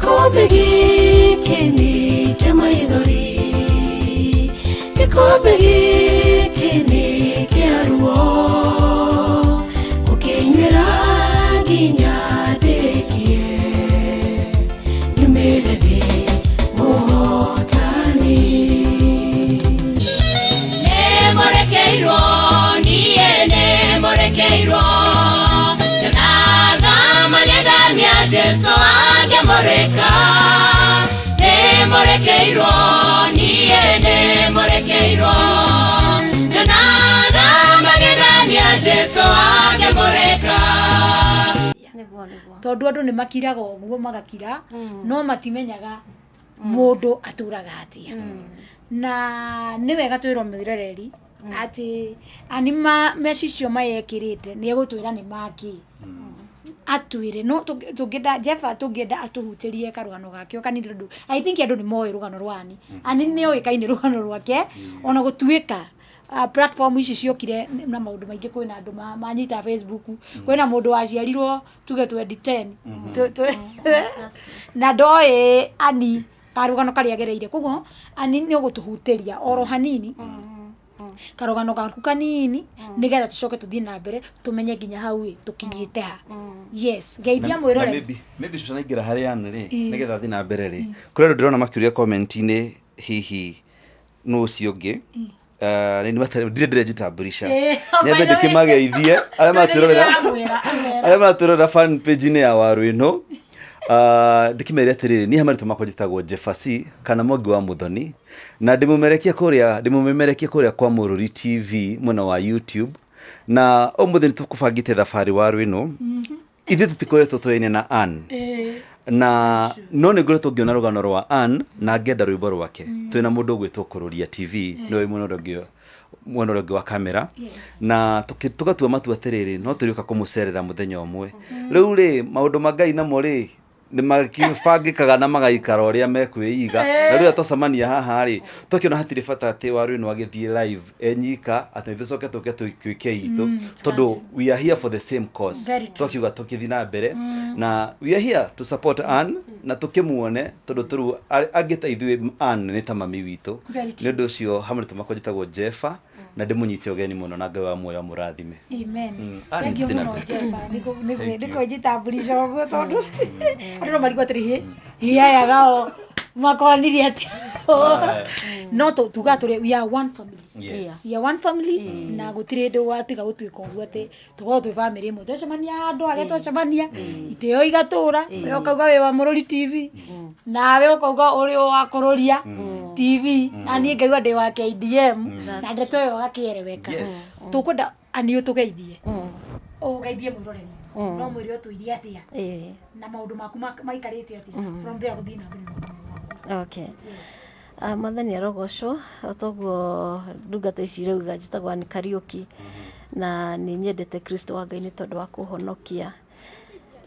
Gĩkombe gĩkĩ nĩ kĩa maithori, gĩkombe gĩkĩ nĩ kĩa ruo, gũkĩnyuĩra nginya ndĩkie, nyumĩre ndĩ mũhotani. Nĩmũrekeirwo, niĩ nĩmũrekeirwo. Nyonaga magegania Jesũ angĩmũrĩka. Nĩmũrekeirwo, niĩ nĩmũrekeirwo. Nyonaga magegania Jesũ angĩmũrĩka. Nĩguo, nĩguo. Tondũ andũ nĩ makiraga ũguo magakira, no matimenyaga mũndũ atũraga atĩa. Na nĩ wega twĩrwo mwĩroreri atĩ ani ma meci icio mayekĩrĩte nĩ egũtwĩra nĩ makĩ atwĩre. No tũngĩenda Jeff, tũngĩenda atũhutĩrie karũgano gake o kanini, tondũ I think andũ nĩ moĩ rũgano rwa Ani. Ani nĩ oĩkaine rũgano rwake, ona gũtuĩka platform ici ciokire na maũndũ maingĩ. Kwĩna andũ manyita Facebook, kwĩna mũndũ waciarirwo tuge 2010 na ndoĩ Ani karũgano karĩa agereire. Koguo Ani nĩ ũgũtũhutĩria oro hanini karũgano gaku kanini, nĩgetha tũcoke tũthiĩ na mbere tũmenye nginya hau ĩ tũkinyĩte ha. Yes, geithia Na mwĩroreri. Maybe tutanaingĩra harĩ Ann rĩ, nĩgetha thiĩ na mbere rĩ, kũrĩ andũ ndĩrona makĩũria comment-inĩ, hihi nũ ũcio ũngĩ? Nĩ ndirĩ ndĩrejitambulisha. Nyambe By the way, ndĩkĩmageithie arĩa maratwĩrorera, Ndĩramwĩra, amera. arĩa maratwĩrorera fan page-inĩ ya Waru ĩno. Ndĩkĩmere atĩrĩrĩ, niĩ marĩtwa makwa njĩtagwo Jefasi kana Mwangi wa Mũthoni, na ndĩmũmerekia kũrĩa, ndĩmũmemerekia kũrĩa kwa Mũrũri TV mwena wa YouTube. Na ũmũthĩ nĩ tũkũbangĩte thabarĩ Waru ĩno. Ithuĩ tũtikoretwo tũyaine na Ann, na no nĩ ngoretwo ngĩona rũgano rwa Ann na ngenda rwĩmbo rwake. Twĩna mũndũ ũgwĩtwo Kũrũria TV, nĩwe mwena ũrĩa ũngĩ, mwena ũrĩa ũngĩ wa kamera, na tũgatua matua atĩrĩrĩ, no tũrĩũka kũmũcerera mũthenya ũmwe. Rĩu rĩ, maũndũ ma Ngai namo rĩ, nĩ makĩbangĩkaga na magaikara ũrĩa mekwĩiga. Na rĩrĩa twacemania haha rĩ, twakĩona hatirĩ bata atĩ Waru ĩno agĩthiĩ live enyika, atĩ tũcoke tũke twĩke itũ, tondũ we are here for the same cause. Very true. Twakiuga tũkĩthiĩ na mbere na we are here to support Ann na tũkĩmuone, tondũ tũrũ angĩ ta ithuĩ Ann nĩ ta mami witũ. Very true. Nĩ ũndũ ũcio hamwe tũmakwa njĩtagwo Jeffa, na ndĩmũnyite ũgeni mũno, na Ngai wa muoyo amũrathime. Amen. Ann, Thank you thiĩ na mũno, mbere. Jeffa. Thank you. Nĩkwĩnjitambulisha ũguo, tondũ andũ no marigwo atĩrĩ, hĩ hĩ, aya nao makoranirie atĩ no tugaga tũrĩ, we are one family. We are one family, na gũtirĩ hĩndĩ gũgatiga gũtuĩka ũguo atĩ tũkorwo twĩ family ĩmwe. Twacemania handũ harĩa twacemania, itĩo igatũra, we ũkauga wĩ wa Mũrũri TV, nawe ũkauga ũrĩ wa Kũrũria TV, na niĩ ngaigua ndĩ wa KDM, na ndeto ĩyo ĩgakĩereweka. Tũkwenda Ani ũtũgeithie, ũgeithie mwĩroreri, no mwĩre ũtũirie atĩa na maũndũ maku maikarĩte atĩa. From there tũthiĩ na mbere na ũgima waku. Okay. Mwathani arogocwo. O toguo ndungata ici irauga, njĩtagwo Ann Kariũki, na nĩ nyendete Kristo wa Ngai nĩ tondũ wa kũhonokia,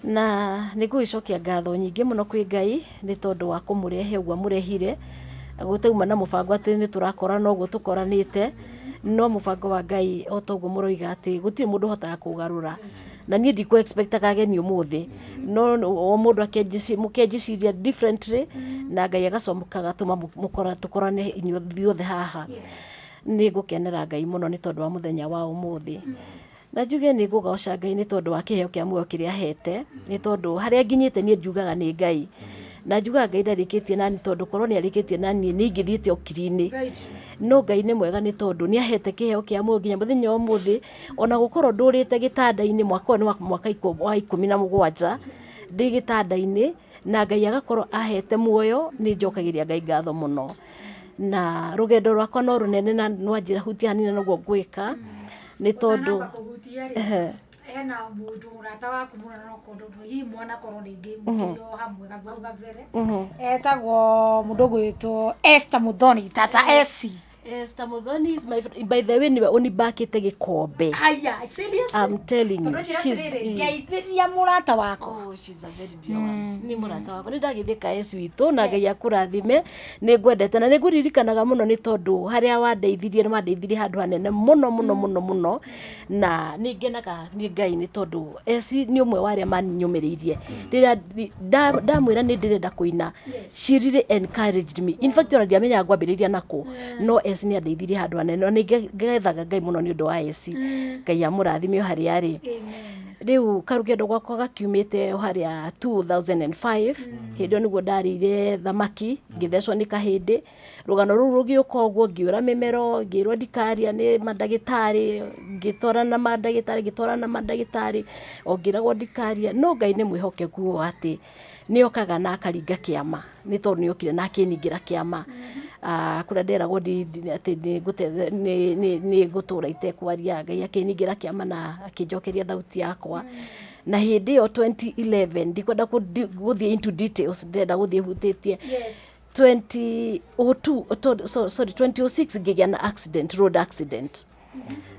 na nĩ ngũgĩcokia ngatho nyingĩ mũno kwĩ Ngai nĩ tondũ wa kũmũrehe ũguo amũrehire. Gũtauma na mũbango atĩ nĩ tũrakorana ũguo tũkoranĩte, no mũbango wa Ngai, o toguo mũroiga atĩ gũtirĩ mũndũ ũhotaga kũgarũra. Na niĩ ndikũ expectaga ageni ũmũthĩ, no o mũndũ mũkenjiciria differently, na Ngai agacomoka agatũma tũkorane inyuothe haha. Nĩ ngũkenera Ngai mũno nĩ tondũ wa mũthenya wa ũmũthĩ, na njuge nĩ ngũgoca Ngai nĩ tondũ wa kĩheo kĩa muoyo kĩrĩa ahete, nĩ tondũ harĩa nginyĩte niĩ njugaga nĩ Ngai, na njugaga Ngai ndarĩkĩtie nani, tondũ korwo nĩ arĩkĩtie naniĩ nĩ ingĩthiĩte ũkiri-inĩ. No Ngai nĩ mwega nĩ tondũ nĩ ahete kĩheo kĩa muoyo nginya mũthenya wa ũmũthĩ, ona gũkorwo ndũrĩte gĩtanda-inĩ. Mwaka ũyũ nĩ wa mwaka wa 17 ndĩ gĩtanda-inĩ, na Ngai agakorwo ahete muoyo. Nĩ njokagĩria Ngai ngatho mũno, na rũgendo rwakwa no rũnene, na nwanjĩra hutia hanini noguo ngwĩka nĩ tondũ Ũtanamba kũhutia rĩ, hena mũndũ mũrata waku mũno, no kũndũ hihi mwanakorwo rĩngĩ mũkĩrĩ o hamwe hau gabere, etagwo mũndũ ũgwĩtwo Esther Muthoni, Tata Esi. Esther Muthoni is my friend. By the way, niwe unibakite gikombe. Haya, serious? I'm telling you, Tondũ njĩra she's atĩrĩrĩ, ngeithĩria mũrata wakwa. Oh, she's a very dear one. Nĩ mũrata wakwa. Nĩ ndagĩthiĩ ka S witũ na Ngai akũrathime. Nĩ ngwendete na nĩ ngũririkanaga mũno nĩ tondũ harĩa wandeithirie nĩ wandeithirie handũ hanene mũno mũno mũno mũno, na nĩ ngenaga nĩ Ngai nĩ tondũ S nĩ ũmwe wa arĩa manyũmĩrĩirie rĩrĩa ndamwĩra nĩ ndĩrenda kũina. She really encouraged me. In fact, ona ndiamenyaga ngwambĩrĩria nakũ, no S nĩ andeithirie handũ hanene, na nĩ ngethaga Ngai mũno nĩ ũndũ wa S. Ngai amũrathime o harĩa arĩ. Rĩu karũgendo gwakwa gakiumĩte o harĩa 2005. Hĩndĩ ĩyo nĩguo ndarĩire thamaki, ngĩthecwo nĩ kahĩndĩ. Rũgano rũu rũgĩũka ũguo, ngĩũra mĩmero, ngĩrwo ndikaria nĩ mandagĩtarĩ, ngĩtwarana mandagĩtarĩ, ngĩtwarana mandagĩtarĩ, o ngĩragwo ndikaria. No Ngai nĩ mwĩhokeku ũũ atĩ nĩ okaga na akaringa kĩama, nĩ tondũ nĩ okire na akĩningĩra kĩama. Kũrĩa nderagwo atĩ nĩ ngũtũra itekwaria, Ngai akĩningĩra kĩama na akĩnjokeria thauti yakwa. Na hĩndĩ ĩyo 2011, ndikwenda gũthiĩ into details, ndĩrenda gũthiĩ hutĩtie 2002, so, sorry, 2006, ngĩgĩa na accident, road accident.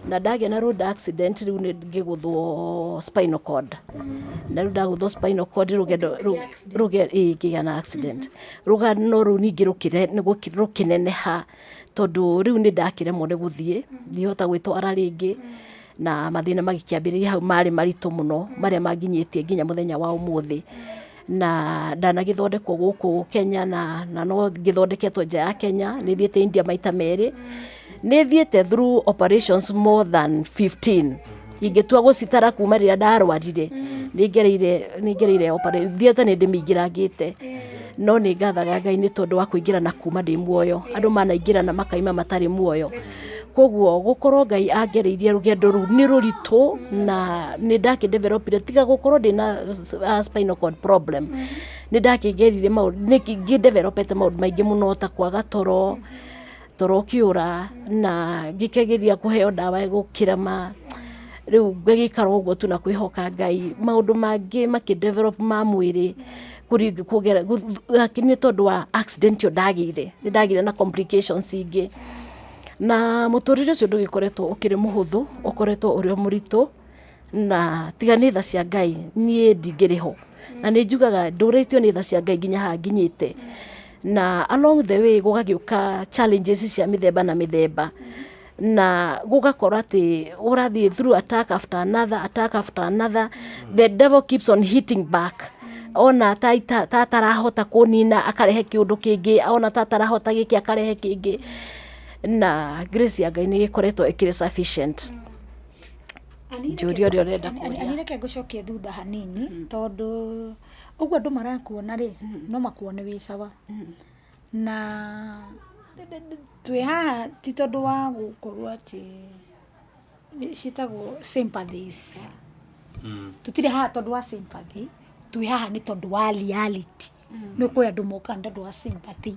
Na ndagĩa na road accident rĩu nĩ ngĩgũthwo spinal cord. Na rĩu ndagũthwo spinal cord, rũgendo ĩĩ, ngĩgĩa na accident. Rũgano rũu ningĩ rũkĩneneha, tondũ rĩu nĩ ndakĩremwo nĩ gũthiĩ, ndihota gwĩtwara rĩngĩ, na mathĩna magĩkĩambĩrĩria hau marĩ maritũ mũno, marĩa manginyĩtie nginya mũthenya wa ũmũthĩ. Na ndanagĩthondekwo gũkũ Kenya na no ngĩthondeketwo nja ya Kenya. Nĩ thiĩte India maita merĩ, nĩ thiĩte through operations more than 15 ingĩtua gũcitara kuma rĩrĩa ndarwarire. Nĩ ngereire thiĩte, nĩ ndĩmĩingĩrangĩte, no nĩ ngathaga Ngai nĩ tondũ wa kũingĩra na kuma ndĩ muoyo. Andũ manaingĩra na makaima matarĩ muoyo. Koguo gũkorwo Ngai angereirie rũgendo rũu nĩ rũritũ, na nĩ ndakĩdevelopire, tiga gũkorwo ndĩna spinal cord problem, nĩ ndakĩgerire maũndũ, nĩ ngĩdevelopete maũndũ maingĩ mũno ta kwaga toro, toro ũkĩũra, na ngĩkĩgeria kũheo ndawa gũkĩrema. Rĩu ngagĩikara ũguo tu na kwĩhoka Ngai. Maũndũ mangĩ makĩdevelop ma mwĩrĩ kũgera nĩ tondũ wa accident ĩyo ndagĩire. Nĩ ndagĩire na complications ingĩ, na mũtũrĩre ũcio ndũgĩkoretwo ũkĩrĩ mũhũthũ, ũkoretwo ũrĩ o mũritũ. Na tiga nĩ tha cia Ngai, niĩ ndingĩrĩ ho. Na nĩ njugaga ndũrĩtio nĩ tha cia Ngai nginya haha nginyĩte. Na along the way gũgagĩũka challenges cia mĩthemba na mĩthemba, na gũgakorwo atĩ ũrathiĩ through attack after another, attack after another. The devil keeps on hitting back. Ona ta atarahota kũnina, akarehe kĩũndũ kĩngĩ. Ona ta atarahota gĩkĩ, akarehe kĩngĩ. Na grace ya Ngai nĩ ĩkoretwo ĩkĩrĩ sufficient. Njũria ũrĩa ũrenda kũria. Ani, reke ngũcokie thutha hanini, tondũ ũguo andũ marakuona rĩ, no makuone wĩ sawa. Na twĩ haha ti tondũ wa gũkorwo atĩ ciĩtagwo sympathies. Tũtirĩ haha tondũ wa sympathy, twĩ haha nĩ tondũ wa reality. Nĩ kwĩ andũ mokaga nĩ tondũ wa sympathy,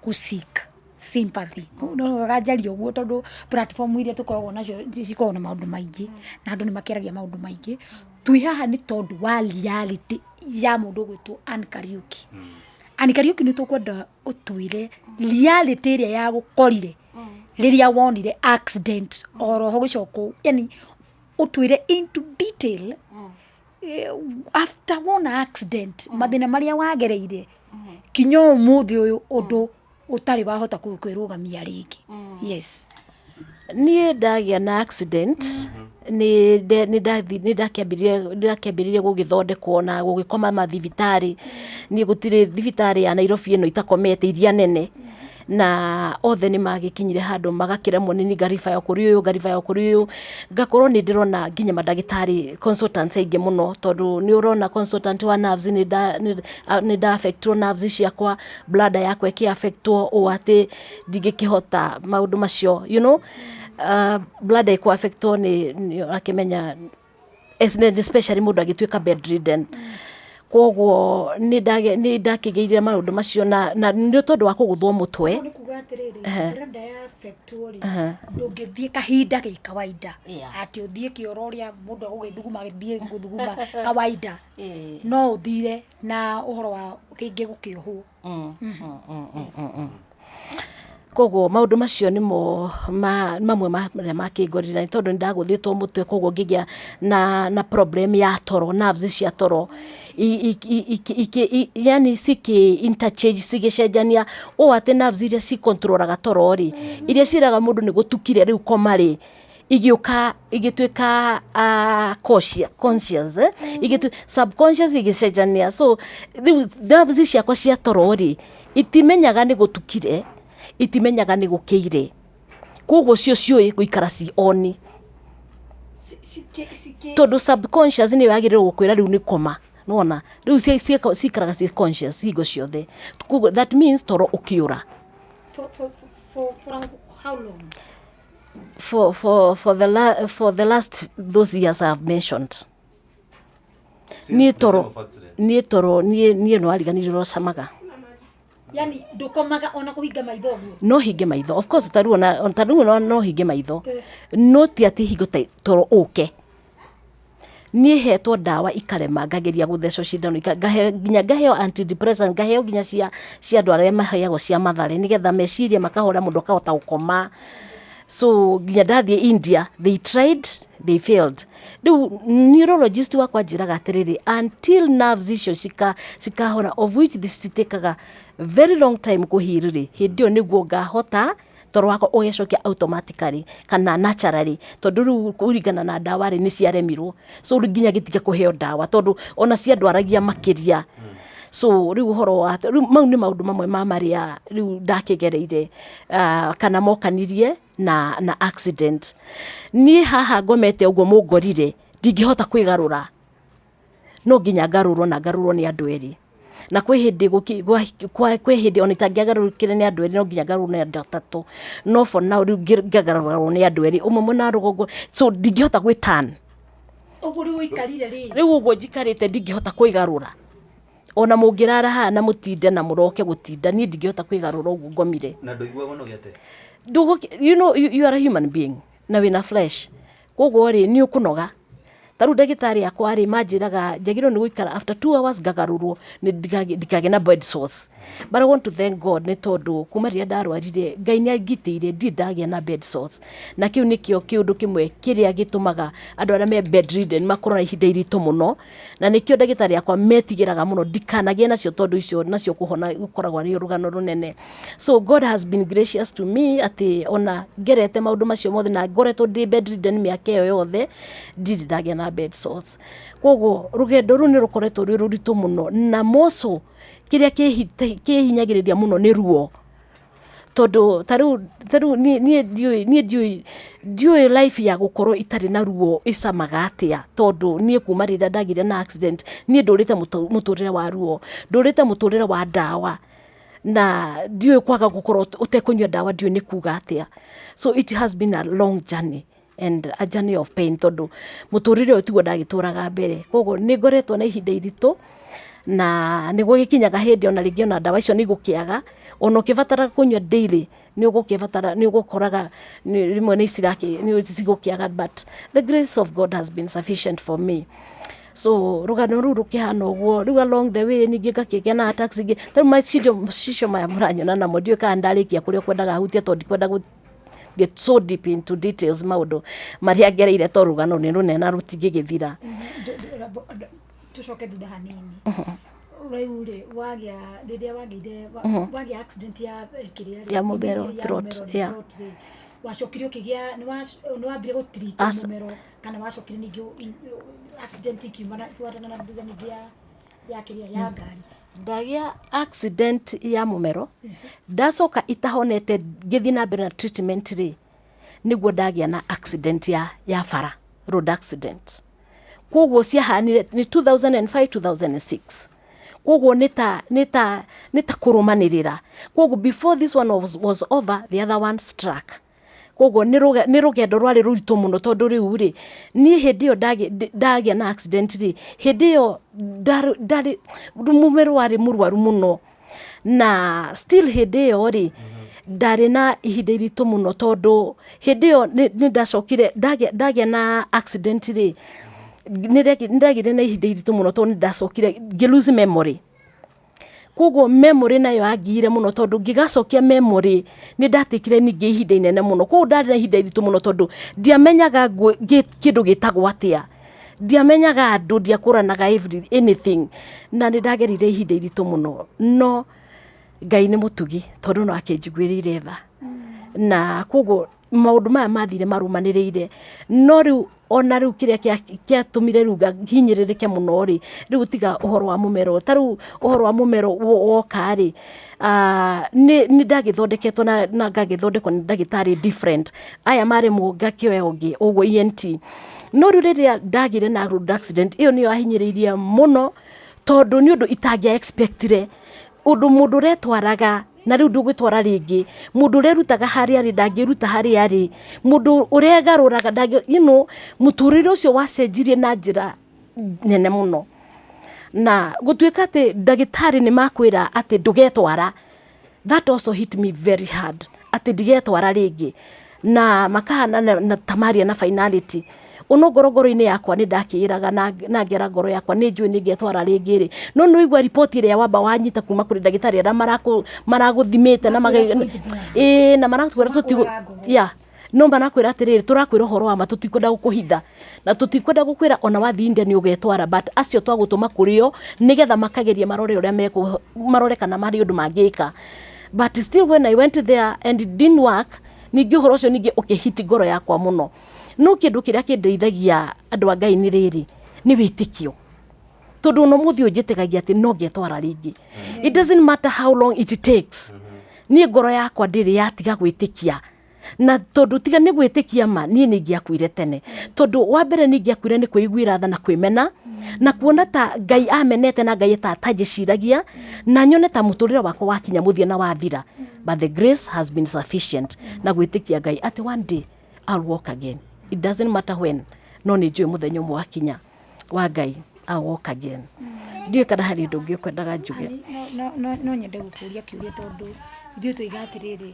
gũ seek sympathy. No ganjaria ũguo tondũ platform iria tũkoragwo nacio cikoragwo na maũndũ maingĩ, na andũ nĩ makĩaragia maũndũ maingĩ. Twĩ haha nĩ tondũ wa reality ya mũndũ ũgwĩtwo Ann Kariuki. Ann Kariuki, nĩ tũkwenda ũtwĩre reality ĩrĩa yagũkorire rĩrĩa wonire accident, oroho gũcoka, yani ũtwĩre into detail, after wona accident, mathĩna marĩa wagereire kinya ũmũthĩ ũyũ, ũndũ ũtarĩ wahota kwĩrũgamia rĩngĩ. Yes. Niĩ ndagĩa na accident, nĩ ndakĩambĩrĩirie gũgĩthondekwo na gũgĩkoma mathibitarĩ. Niĩ gũtirĩ thibitarĩ ya Nairobi ĩno itakomete iria nene, na othe nĩ magĩkinyire handũ magakĩremwo nĩ ngariba kũrĩ ũyũ, ngariba kũrĩ ũyũ, ngakorwo nĩ ndĩrona nginya mandagĩtarĩ consultants aingĩ mũno, tondũ nĩ ũrona consultant wa nerves. Nĩ nda affectwo nerves ciakwa, bladder yakwa ĩkĩ affectwo ũũ atĩ ndingĩkĩhota maũndũ macio, bladder ĩkũ affectwo nĩ ũrakĩmenya, especially mũndũ agĩtuĩka bedridden. Koguo nĩ ndakĩgĩire maũndũ macio na nĩ tondũ wa kũgũthwo mũtwe. Nĩ kuga atĩrĩrĩ, bladder ya affectwo rĩ, ndũngĩthiĩ kahinda gĩ kawaida, atĩ ũthiĩ kĩoro ũrĩa mũndũ agũgĩthuguma, agĩthiĩ gũthuguma kawaida, no ũthire na ũhoro wa rĩngĩ gũkĩohwo. Koguo maũndũ macio nĩmo mamwe ma marĩa makĩngorire, na nĩ tondũ nĩ ndagũthĩtwo mũtwe, koguo ngĩgĩa na problem ya toro, nerves cia toro yani cikĩ interchange, cigĩcenjania ũũ atĩ nerves iria cikontrolaga toro rĩ, iria ciĩraga mũndũ nĩ gũtukire rĩu koma rĩ, igĩũka igĩtuĩka conscious, eh? Subconscious igĩcenjania. So rĩu nerves ciakwa cia toro rĩ, itimenyaga nĩ gũtukire, itimenyaga nĩ gũkĩire, koguo cio ciũĩ gũikara ci on. Tondũ subconscious nĩyo yagĩrĩirwo gũkwĩra rĩu nĩ koma, nona rĩu cikaraga ci conscious hingo ciothe. Koguo that means toro ũkĩũra. For how long? For the last those years I have mentioned. Niĩ toro niĩ no ariganĩire ũrocamaga. Yani ndũkomaga ona kũhinga maitho ũguo? No hinge maitho, of course, tarĩu ona tarĩu no hinge maitho, no ti atĩ hingo ta toro ũke. Niĩ hetwo ndawa ikarema, ngageria gũthecwo cindano, nginya ngaheo antidepressant, ngaheo nginya cia andũ arĩa maheagwo cia mathare nĩgetha meciria makahora, mũndũ akahota gũkoma. So nginya ndathiĩ India, they tried, they failed. Rĩu neurologist wakwa anjĩraga atĩrĩrĩ, until nerves icio cikahona, of which this citĩkaga very long time kũheal rĩ, hĩndĩ ĩyo nĩguo ngahota toro wakwa ũgecokia automatically kana naturally, tondũ rĩu kũringana na ndawa rĩ, nĩ ciaremirwo. So rĩu nginya gĩtige kũheo ndawa, tondũ ona ciandwaragia makĩria. So rĩu ũhoro wa rĩu mau nĩ maũndũ mamwe ma marĩa rĩu ndakĩgereire, kana mokanirie na accident. Niĩ haha ngomete ũguo mũngorire, ndingĩhota kwĩgarũra, no nginya ngarũrwo, na ngarũrwo nĩ andũ erĩ. Na kwĩ hĩndĩ kwĩ hĩndĩ ona itangĩagarũrũkire nĩ andũ erĩ, no nginya ngarũrwo nĩ andũ atatũ. No for now rĩu ngagarũrwo nĩ andũ erĩ, ũmwe mwena wa rũgongo. So ndingĩhota gwĩ turn. Ũguo rĩu ũikarire rĩ? Rĩu ũguo njikarĩte, ndingĩhota kwĩgarũra. Ona mũngĩrara haha na mũtinde na mũroke gũtinda, niĩ ndingĩhota kwĩgarũra ũguo ngomire. Na ndũiguaga ũnogete? You are a human being na wĩna flesh, koguo rĩ, nĩ ũkũnoga. Ta rĩu ndagĩtarĩ akwa rĩ, manjĩraga njagĩrĩirwo nĩ gũikara after 2 hours ngagarũrwo nĩ ndikagĩe na bed sores. But I want to thank God, nĩ tondũ kuma rĩrĩa ndarwarire, Ngai nĩ angitĩire, ndirĩ ndagĩa na bed sores. Na kĩu nĩkĩo kĩũndũ kĩmwe kĩrĩa gĩtũmaga andũ arĩa me bedridden makorwo na ihinda iritũ mũno, na nĩkĩo ndagĩtarĩ akwa metigĩraga mũno ndikanagĩe nacio, tondũ icio nacio kũhona gũkoragwo arĩ rũgano rũnene. So God has been gracious to me, atĩ ona ngerete maũndũ macio mothe na ngoretwo ndĩ bedridden mĩaka ĩyo yothe, ndirĩ ndagĩa na bed sores. Koguo rũgendo rũu nĩ rũkoretwo rwĩ rũritũ mũno, na moco kĩrĩa kĩhinyagĩrĩria mũno nĩ ruo, tondũ tarĩu niĩ ndiũĩ life ya gũkorwo itarĩ na ruo icamaga atĩa, tondũ niĩ kuma rĩrĩa ndagĩire na accident, niĩ ndũrĩte mũtũrĩre wa ruo, ndũrĩte mũtũrĩre wa ndawa, na ndiũĩ kwaga gũkorwo ũtekũnyua ndawa, ndiũĩ nĩ kuga atĩa. So it has been a long journey and a journey of pain, tondũ mũtũrĩre ũyũ tiguo ndagĩtũraga mbere. Koguo nĩ ngoretwo na ihinda iritũ, na nĩ gũgĩkinyaga hĩndĩ ona rĩngĩ ona ndawa icio nĩ igũkĩaga, ona ũkĩbatara kũnyua daily, nĩ ũgũkĩbatara, nĩ ũgũkoraga rĩmwe nĩ ciraki nĩ cigũkĩaga, but the grace of God has been sufficient for me. So rũgano rũu rũkĩhana ũguo. Rĩu along the way ningĩ ngakĩgĩa na attacks ingĩ. Ta rĩu macicio cicio maya mũranyona namo, ndiũĩ kana ndarĩkia kũrĩa ũkwendaga hutie, tondũ ndikwenda get so deep into details maũndũ marĩa ngereire, to rũgano nĩ rũnene na rũtingĩgĩthira. Tucoke thutha hanini. Rĩu rĩ, wagĩa rĩrĩa wagĩire wagĩa accident ya kĩrĩa rĩ, Ya mũmero, ya throat, mũmero, yeah. throat rĩ, wacokire ũkĩgĩa nĩ wambire gũtreat mũmero, kana wacokire ningĩ accident ikiumana buatana na thutha ningĩ ya kĩrĩa ya ngari? Ndagĩa accident ya mũmero, ndacoka itahonete, ngĩthiĩ na mbere na treatment rĩ, nĩguo ndagĩa na accident ya bara, road accident. Koguo ciahanire nĩ 2005, 2006, koguo nĩ ta kũrũmanĩrĩra. Koguo before this one was over, the other one struck. Koguo nĩ rũgendo rwarĩ rũritũ mũno, tondũ rĩu rĩ, niĩ hĩndĩ ĩyo ndagĩa na accident rĩ, hĩndĩ ĩyo ndarĩ mũmero warĩ mũrwaru mũno, na still hĩndĩ ĩyo rĩ, ndarĩ na ihinda iritũ mũno, tondũ hĩndĩ ĩyo nĩ ndacokire ndagĩa na accident rĩ, nĩ ndagĩire na ihinda iritũ mũno, tondũ nĩ ndacokire ngĩ lose memory. Koguo memory nayo yangiire mũno, tondũ ngĩgacokia memory nĩ ndatikire ningĩ ihinda inene mũno. Koguo ndarĩ na ihinda iritũ mũno, tondũ ndiamenyaga kĩndũ gĩtagwo atĩa, ndiamenyaga andũ, ndiakũranaga anything, na nĩ ndagerire ihinda iritũ mũno. No Ngai nĩ mũtugi, tondũ no akĩnjiguĩrĩire tha, na koguo maũndũ maya mathire marũmanĩrĩire. No rĩu ona rĩu kĩrĩa kĩatũmire rĩu hinyĩrĩrĩke mũno rĩ, rĩu tiga ũhoro wa mũmero, ta rĩu ũhoro wa mũmero woka rĩ, nĩ ndagĩthondeketwo na ngagĩthondekwo nĩ ndagĩtarĩ different, aya maremwo ngakĩoya ũngĩ, ũguo ENT. No rĩu rĩrĩa ndagĩire na road accident ĩyo, nĩyo yahinyĩrĩirie mũno, tondũ nĩ ũndũ itangĩa expectire, ũndũ mũndũ ũretwaraga na rĩu ndũgwĩtwara rĩngĩ, mũndũ ũrerutaga harĩa arĩ ndangĩruta harĩa arĩ, mũndũ ũregarũraga ndangĩ, mũtũrĩre ũcio wacenjirie na njĩra nene mũno. Na gũtuĩka atĩ ndagĩtarĩ nĩ makwĩra atĩ ndũgetwara, that also hit me very hard, atĩ ndigetwara rĩngĩ, na makahana na tamaria na finality ono ngorongoro-inĩ yakwa nĩ ndakĩĩraga na ngera ngoro yakwa nĩ njũĩ nĩ ngetwara rĩngĩ rĩ. No nĩ waigua riboti ĩrĩa wamba wanyita kuma kũrĩ ndagĩtarĩ arĩa maragũthimĩte na ĩĩ, na marakwĩra tũtigũ Makũraga ngoro. Ya, no marakwĩra atĩrĩrĩ, tũrakwĩra ũhoro wa ma, tũtikwenda gũkũhitha na tũtikwenda gũkwĩra ona wathiĩ India nĩ ũgetwara, but acio twagũtũma kũrĩo nĩgetha makageria marore ũrĩa mekũ marore kana marĩ ũndũ mangĩka. But still when I went there and it didn't work, ningĩ ũhoro ũcio ningĩ ũkĩhiti ngoro yakwa mũno. No kĩndũ kĩrĩa kĩndeithagia, andũ a Ngai, nĩ rĩrĩ, nĩ wĩtĩkio, tondũ ona ũmũthĩ ũyũ njĩtĩkagia atĩ no ngetwara rĩngĩ. It doesn't matter how long it takes, niĩ ngoro yakwa ndĩrĩ yatiga gwĩtĩkia. Na tondũ tiga nĩ gwĩtĩkia ma, niĩ nĩ ingĩakuire tene, tondũ wa mbere nĩ ingĩakuire nĩ kwĩiguĩra tha na kwĩmena na kuona ta Ngai amenete na Ngai ta atanjĩciragia, na nyone ta mũtũrĩre wakwa wakinya mũthia na wathira. But the grace has been sufficient, na gwĩtĩkia Ngai atĩ one day I'll walk again. It doesn't matter when, no nĩ njũĩ mũthenya ũmwe wakinya wa Ngai, I'll walk again. Ndiũĩ kana harĩ ũndũ ũngĩ ũkwendaga njuge. Ani, no nyende gũkũria kĩũria, tondũ ithuĩ tũiga atĩrĩrĩ,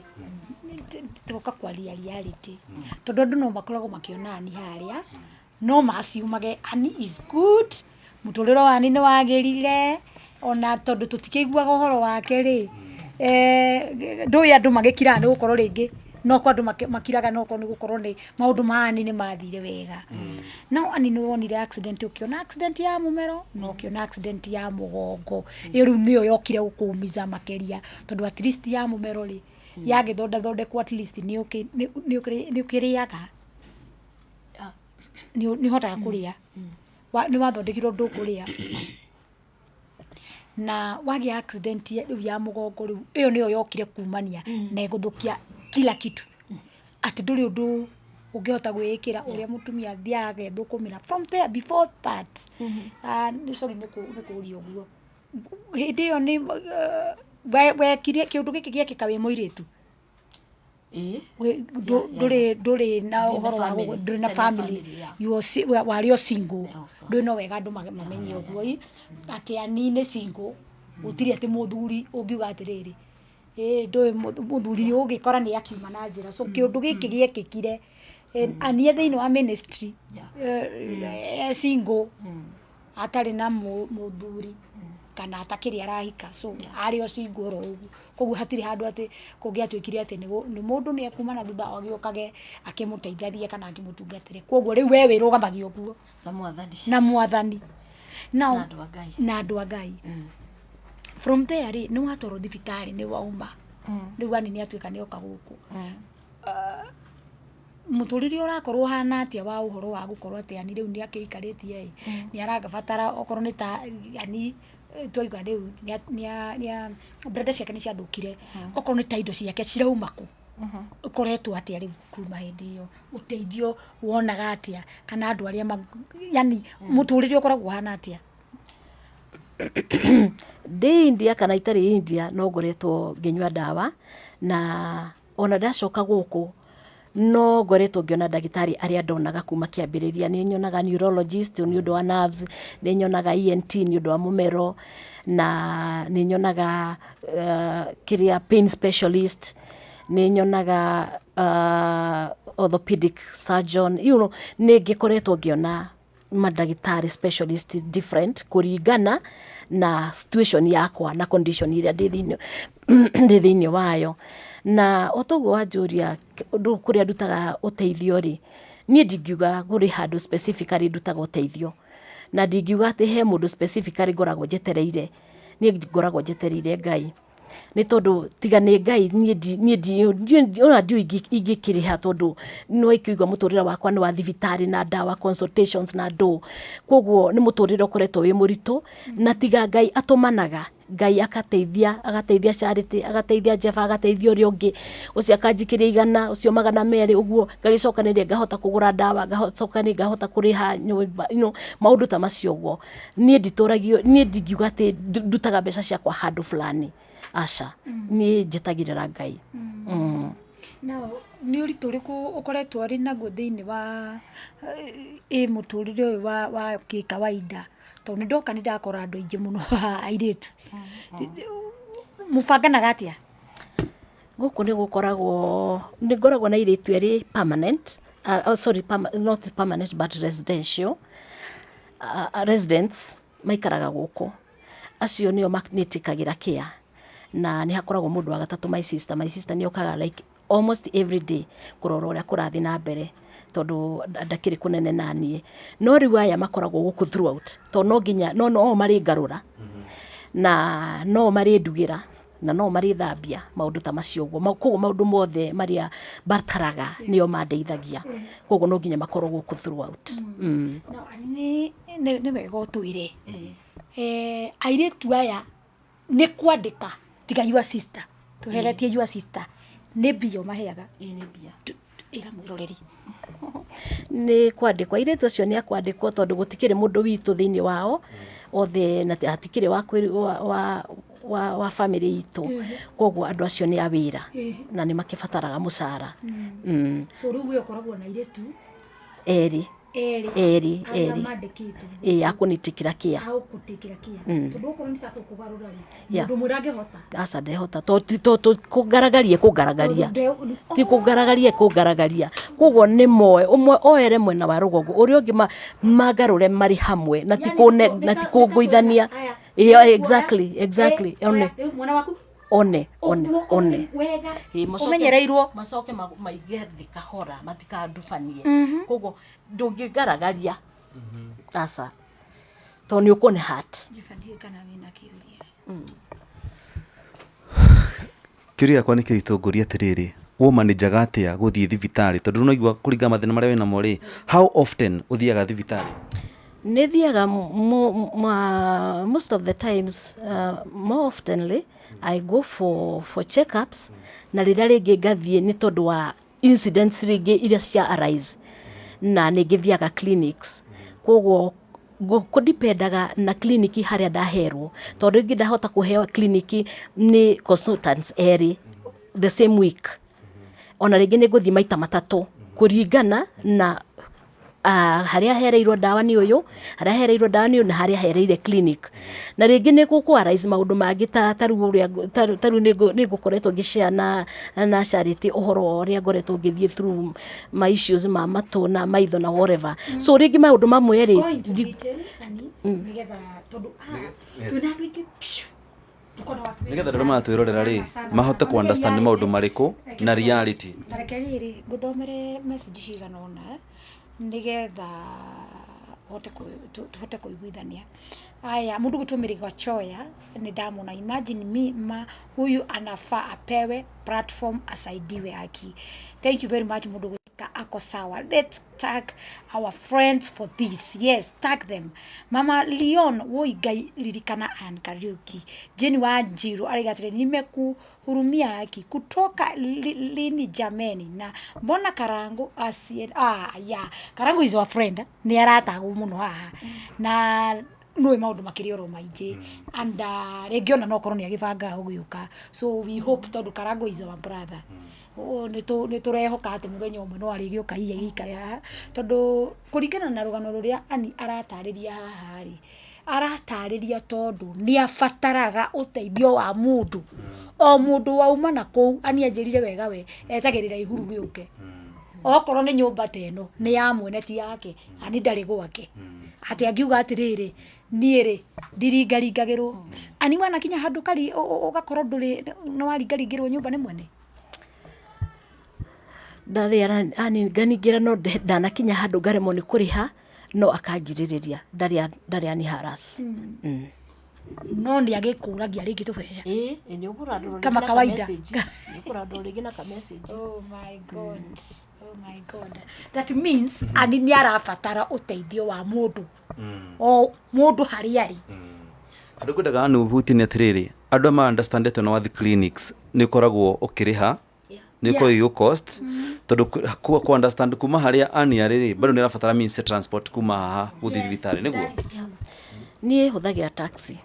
tũgoka kwaria reality, tondũ andũ no makoragwo makĩona Ani harĩa, no maciumage Ani is good, mũtũrĩre wa Ani nĩ wagĩrire, ona tondũ tũtikĩiguaga ũhoro wake rĩ, ndũĩ andũ magĩkiraga nĩ gũkorwo rĩngĩ no kwa andũ makiraga, no korwo nĩ gũkorwo nĩ maũndũ ma Ani nĩ mathire wega. No Ani, nĩ wonire accident, ũkĩona accident ya mũmero na ũkĩona accident ya mũgongo. Ĩyo rĩu nĩyo yokire gũkũumiza makĩria, tondũ at least ya mũmero rĩ, yagĩthondathondekwo, at least nĩ ũkĩrĩaga, nĩ ũhotaga kũrĩa. Nĩ wathondekirwo ndũkũrĩa, na wagĩa accident rĩu ya mũgongo, rĩu ĩyo nĩyo yokire kumania na ĩgũthũkia kila kitu, atĩ ndũrĩ ũndũ ũngĩhota gwĩĩkĩra ũrĩa mũtumia athiaga agethũkũmĩra. From there, before that, sorry nĩ kũũria ũguo, hĩndĩ ĩyo nĩ wekire kĩũndũ gĩkĩ gĩekĩka wĩ mũirĩtu? Ĩĩ. Ndũrĩ na Ndĩ na ũhoro wa family. ndũrĩ na Ndĩ na family? family, yeah. You are warĩ o single? Of course. Ndũĩ no wega andũ mamenye ũguo ĩ, atĩ Ani nĩ single, gũtirĩ atĩ mũthuri ũngiuga atĩrĩrĩ, ĩ ndũĩ mũthuri nĩ ũgĩkora nĩ akiuma na njĩra. So kĩũndũ gĩkĩ gĩekĩkire Ani e thĩinĩ wa ministry, e single, atarĩ na mũthuri kana atakĩrĩ arahika, so arĩ o single oro ũguo. Koguo hatirĩ handũ atĩ kũngĩatuĩkire atĩ nĩ mũndũ nĩ ekuma na thutha agĩũkage akĩmũteitharie kana akĩmũtungatĩre. Koguo rĩu we wĩrũgamagia ũguo Na Mwathani. Na Mwathani. Now, Na andũ a Ngai. Na andũ a Ngai. From there rĩ, nĩ watwarwo thibitarĩ, nĩ wauma rĩu, Ani nĩ atuĩka nĩ oka gũkũ, mũtũrĩre ũrakorwo ũhana atĩa wa ũhoro wa gũkorwo atĩ Ani rĩu nĩ akĩikarĩtie ĩ, nĩ arabatara okorwo nĩ ta Ani twaigua rĩu brenda ciake nĩ ciathũkire, okorwo nĩ ta indo ciake cirauma kũ, ũkoretwo atĩa rĩu kuma hĩndĩ ĩyo? Ũteithio wonaga atĩa, kana andũ arĩa yani mũtũrĩre ũkoragwo ũhana atĩa? Ndĩ India kana itarĩ India, no ngoretwo ngĩnyua ndawa, na ona ndacoka gũkũ no ngoretwo ngĩona ndagĩtarĩ arĩa ndonaga kuma kĩambĩrĩria. Nĩ nyonaga neurologist nĩ ũndũ wa nerves, nĩ nyonaga ENT nĩ ũndũ wa mũmero, na nĩ nyonaga kĩrĩa pain specialist, nĩ nyonaga orthopedic surgeon. Nĩ ngĩkoretwo ngĩona mandagĩtarĩ specialist different kũringana Na situation yakwa na condition iria ndĩ thĩinĩ wayo. Na o toguo wanjũria ũndũ kũrĩa ndutaga ũteithio rĩ, niĩ ndingiuga kũrĩ handũ specifically ndutaga ũteithio, na ndingiuga atĩ he mũndũ specifically ngoragwo njetereire. Niĩ ngoragwo njetereire Ngai, nĩ tondũ tiga nĩ Ngai, niĩ ona ndiũĩ ingĩkĩrĩha, tondũ nĩ waikĩigua mũtũrĩre wakwa nĩ wa thibitarĩ na ndawa, consultations na ndũ. Koguo nĩ mũtũrĩre ũkoretwo wĩ mũritũ, na tiga Ngai atũmanaga, Ngai akateithia, agateithia Charity, agateithia Jeba, agateithia ũrĩa ũngĩ ũcio, akanjikĩria 100, ũcio 200, ũguo ngagĩcokanĩrĩria, ngahota kũgũra ndawa, ngacokanĩrĩria, ngahota kũrĩha nyũmba, maũndũ ta macio ũguo. Niĩ nditũragio, niĩ ndingiuga atĩ ndutaga mbeca ciakwa handũ fulani, aca. Niĩ njetagĩrĩra Ngai. Na nĩ ũritũ ũrĩkũ ũkoretwo arĩ naguo thĩinĩ wa mũtũrĩre ũyũ wa kĩkawaida? Tondũ nĩ ndoka nĩ ndakora andũ aingĩ mũno haha airĩtu. Mũbanganaga atĩa? Gũkũ nĩ gũkoragwo, nĩ ngoragwo na airĩtu erĩ permanent, oh, sorry, not permanent but residential residents maikaraga gũkũ. Acio nĩo nĩtĩkagĩra care, na nĩ hakoragwo mũndũ wa gatatũ, my sister. My sister nĩ okaga like almost every day kũrora ũrĩa kũrathiĩ na mbere, tondũ ndakĩrĩ kũnene na niĩ. No rĩu aya makoragwo gũkũ throughout, tondũ no nginya no marĩ ngarũra, na no marĩ ndugĩra, na no marĩ thambia, maũndũ ta macio ũguo. Koguo maũndũ mothe marĩa bataraga nĩo mandeithagia, koguo no nginya makorwo gũkũ throughout. No, nĩ wega ũtwĩre airĩtu aya nĩ kwandĩka, tiga your sister, tweheretie your sister, nĩ mbia ũmaheaga? Ĩĩ, nĩ mbia. Ĩra mwĩroreri. Nĩ kwandĩkwo, airĩtu acio nĩ akwandĩkwo, tondũ gũtikĩrĩ mũndũ witũ thĩinĩ wao othe, na hatikĩrĩ wa, wa, wa wa family itũ. Koguo andũ acio nĩ a wĩra na nĩ makĩbataraga mũcara. So rĩu we ũkoragwo na airĩtu Erĩ. Erĩ? Erĩ. Arĩa Erĩ. mandĩkĩtwo? Ĩ, akũnĩtĩkĩra kĩa. Agũkũtĩkĩra kĩa, tondũ okorwo nĩ ta kũkũgarũra rĩ, mũndũ ũmwe ndangĩhota. Aca, ndehota, to kũngaragaria kũngaragaria. Tondũ Ti kũngaragaria kũngaragaria, koguo nĩ moe ũmwe oere mwena wa rũgongo, ũrĩa ũngĩ mangarũre marĩ hamwe, na ti Yani na ti kũngũithania. Aya, Yeah, exactly. One. Rĩu mwana waku One, one. ũguo, One. wega. Ĩ, ũmenyereirwo. Macoke maige thĩ kahora, matikandubanie. Koguo ndũngĩngaragaria, aca, tondũ nĩ ũkũne hat. Ndiũ kana wĩna kĩũria. Kĩũria gĩakwa nĩ kĩritũ, ngũria atĩrĩrĩ, wo manĩjaga atĩa gũthiĩ thibitarĩ? Tondũ no igua kũringana mathĩna marĩa wĩnamo rĩ, how often ũthiaga thibitarĩ? Nĩ thiaga most of the times, more oftenly I go for checkups, na rĩrĩa rĩngĩ ngathiĩ nĩ tondũ wa incidents rĩngĩ iria cia arise, na nĩ ngĩthiaga clinics. Koguo kũdipendaga na clinic harĩa ndaherwo, tondũ rĩngĩ ndahota kũheo clinic nĩ consultants erĩ the same week, ona rĩngĩ nĩ ngũthiĩ maita matatũ, kũringana na harĩa hereirwo ndawa nĩ ũyũ, harĩa hereirwo ndawa nĩ ũyũ, na harĩa hereire clinic. Na rĩngĩ nĩ gũkũ arise maũndũ mangĩ, ta rĩu ũrĩa ta rĩu nĩ ngũkoretwo ngĩshare na Charity ũhoro wa ũrĩa ngoretwo ngĩthiĩ through my issues ma matũ na maitho na whatever. So rĩngĩ maũndũ mamwe rĩ Go into detail, Ani, nĩgetha tondũ haha twĩna andũ aingĩ piu, tukona watu wengi Nĩgetha sana, andũ maratwĩrorera rĩ, sana, sana, mahote sana. ku understand nĩ maũndũ marĩkũ na reality. Ta reke rĩrĩ ngũthomere message cigana ũna nĩgetha tũhote kũiguithania. Aya, mũndũ gwĩtwo Mĩrigo Choya, nĩ ndamwona. "Imagine me ma huyu anafaa apewe platform asaidiwe haki." Thank you very much. Mũndũ gwĩka ako sawa. "Let's tag our friends for this." Yes, tag them. Mama Leon, "Woi Ngai, ririkana Ann Kariuki." Jane Wanjiru arauga atĩrĩ, "Nimekuhurumia haki kutoka lini jameni? Na mbona Karangu asie?" Ah, yeah, Karangu is our friend, nĩ aratagwo mũno haha na nũĩ maũndũ makĩria oro maingĩ, and rĩngĩ ona no korwo nĩ agĩbangaga gũgĩũka. So we hope, tondũ Karangu is our brother, nĩ tũrehoka atĩ mũthenya ũmwe no arĩgĩũka hihi agĩikare haha, tondũ kũringana na rũgano rũrĩa Ani aratarĩria haha rĩ, aratarĩria tondũ nĩ abataraga ũteithio wa mũndũ, o mũndũ wauma na kũu. Ani anjĩrire wega, we etagĩrĩra ihuru rĩũke, okorwo nĩ nyũmba ta ĩno nĩ ya mwene ti yake. Ani ndarĩ gwake atĩ angiuga atĩrĩrĩ, Niĩ rĩ, ndiringaringagĩrwo. Ani wanakinya handũ kari ũgakorwo ndũrĩ nĩ waringaringĩrwo nyũmba nĩ mwene? Ndarĩ aninganingĩra, no ndanakinya handũ ngaremwo nĩ kũrĩha, no akangirĩrĩria, ndarĩ ani harass. No nĩ agĩkũragia rĩngĩ tũbeca? Ĩĩ, nĩ ũkũrandũrwo. Kama kawaida. Nĩ ũkũrandũrwo rĩngĩ na ka message. Oh my God. Oh my God. That means ani nĩ arabatara ũteithio wa mũndũ. O mũndũ harĩa arĩ. Andå ngwendaga nä hutie nä atärä andå aya ma understandĩte na wathi clinics nä ũkoragwo ũkĩrĩha, nä ũkoragwo ĩgĩ cost, tondå ku understand kuma harĩa ani arĩ rĩ, bado nä arabatara means ya transport kuma haha gũthiĩ thibitarĩ, nĩguo? Niĩ hũthagĩra taxi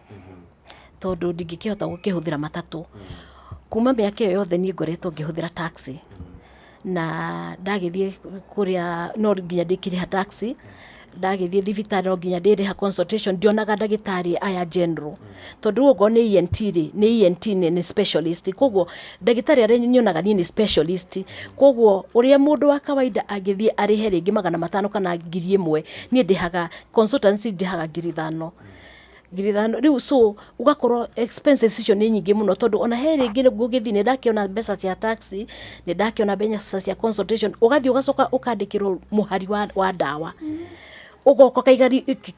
tondũ ndingĩkĩhota gũkĩhũthĩra matatũ. Kuma mĩaka ĩyo yothe niĩ ngoretwo ngĩhũthĩra taxi, na ndagĩthiĩ kũrĩa no nginya ndĩkĩrĩha taxi, ndagĩthiĩ thibitarĩ no nginya ndĩrĩha consultation. Ndionaga ndagĩtarĩ aya general, tondũ rĩu okorwo nĩ ENT rĩ, nĩ ENT, nĩ specialist, koguo ndagĩtarĩ arĩa nyonaga niĩ nĩ specialist. Koguo ũrĩa mũndũ wa kawaida angĩthiĩ arĩhe rĩngĩ 500 kana 1000, niĩ ndĩhaga consultancy, ndĩhaga 5000, 5000 rĩu. So ũgakorwo expenses icio nĩ nyingĩ mũno, tondũ ona he rĩngĩ ngũgĩthiĩ nĩ ndakĩona mbeca cia taxi, nĩ ndakĩona mbeca cia consultation, ũgathiĩ ũgacoka ũkandĩkĩrwo mũhari wa ndawa, ũgoka ũkaiga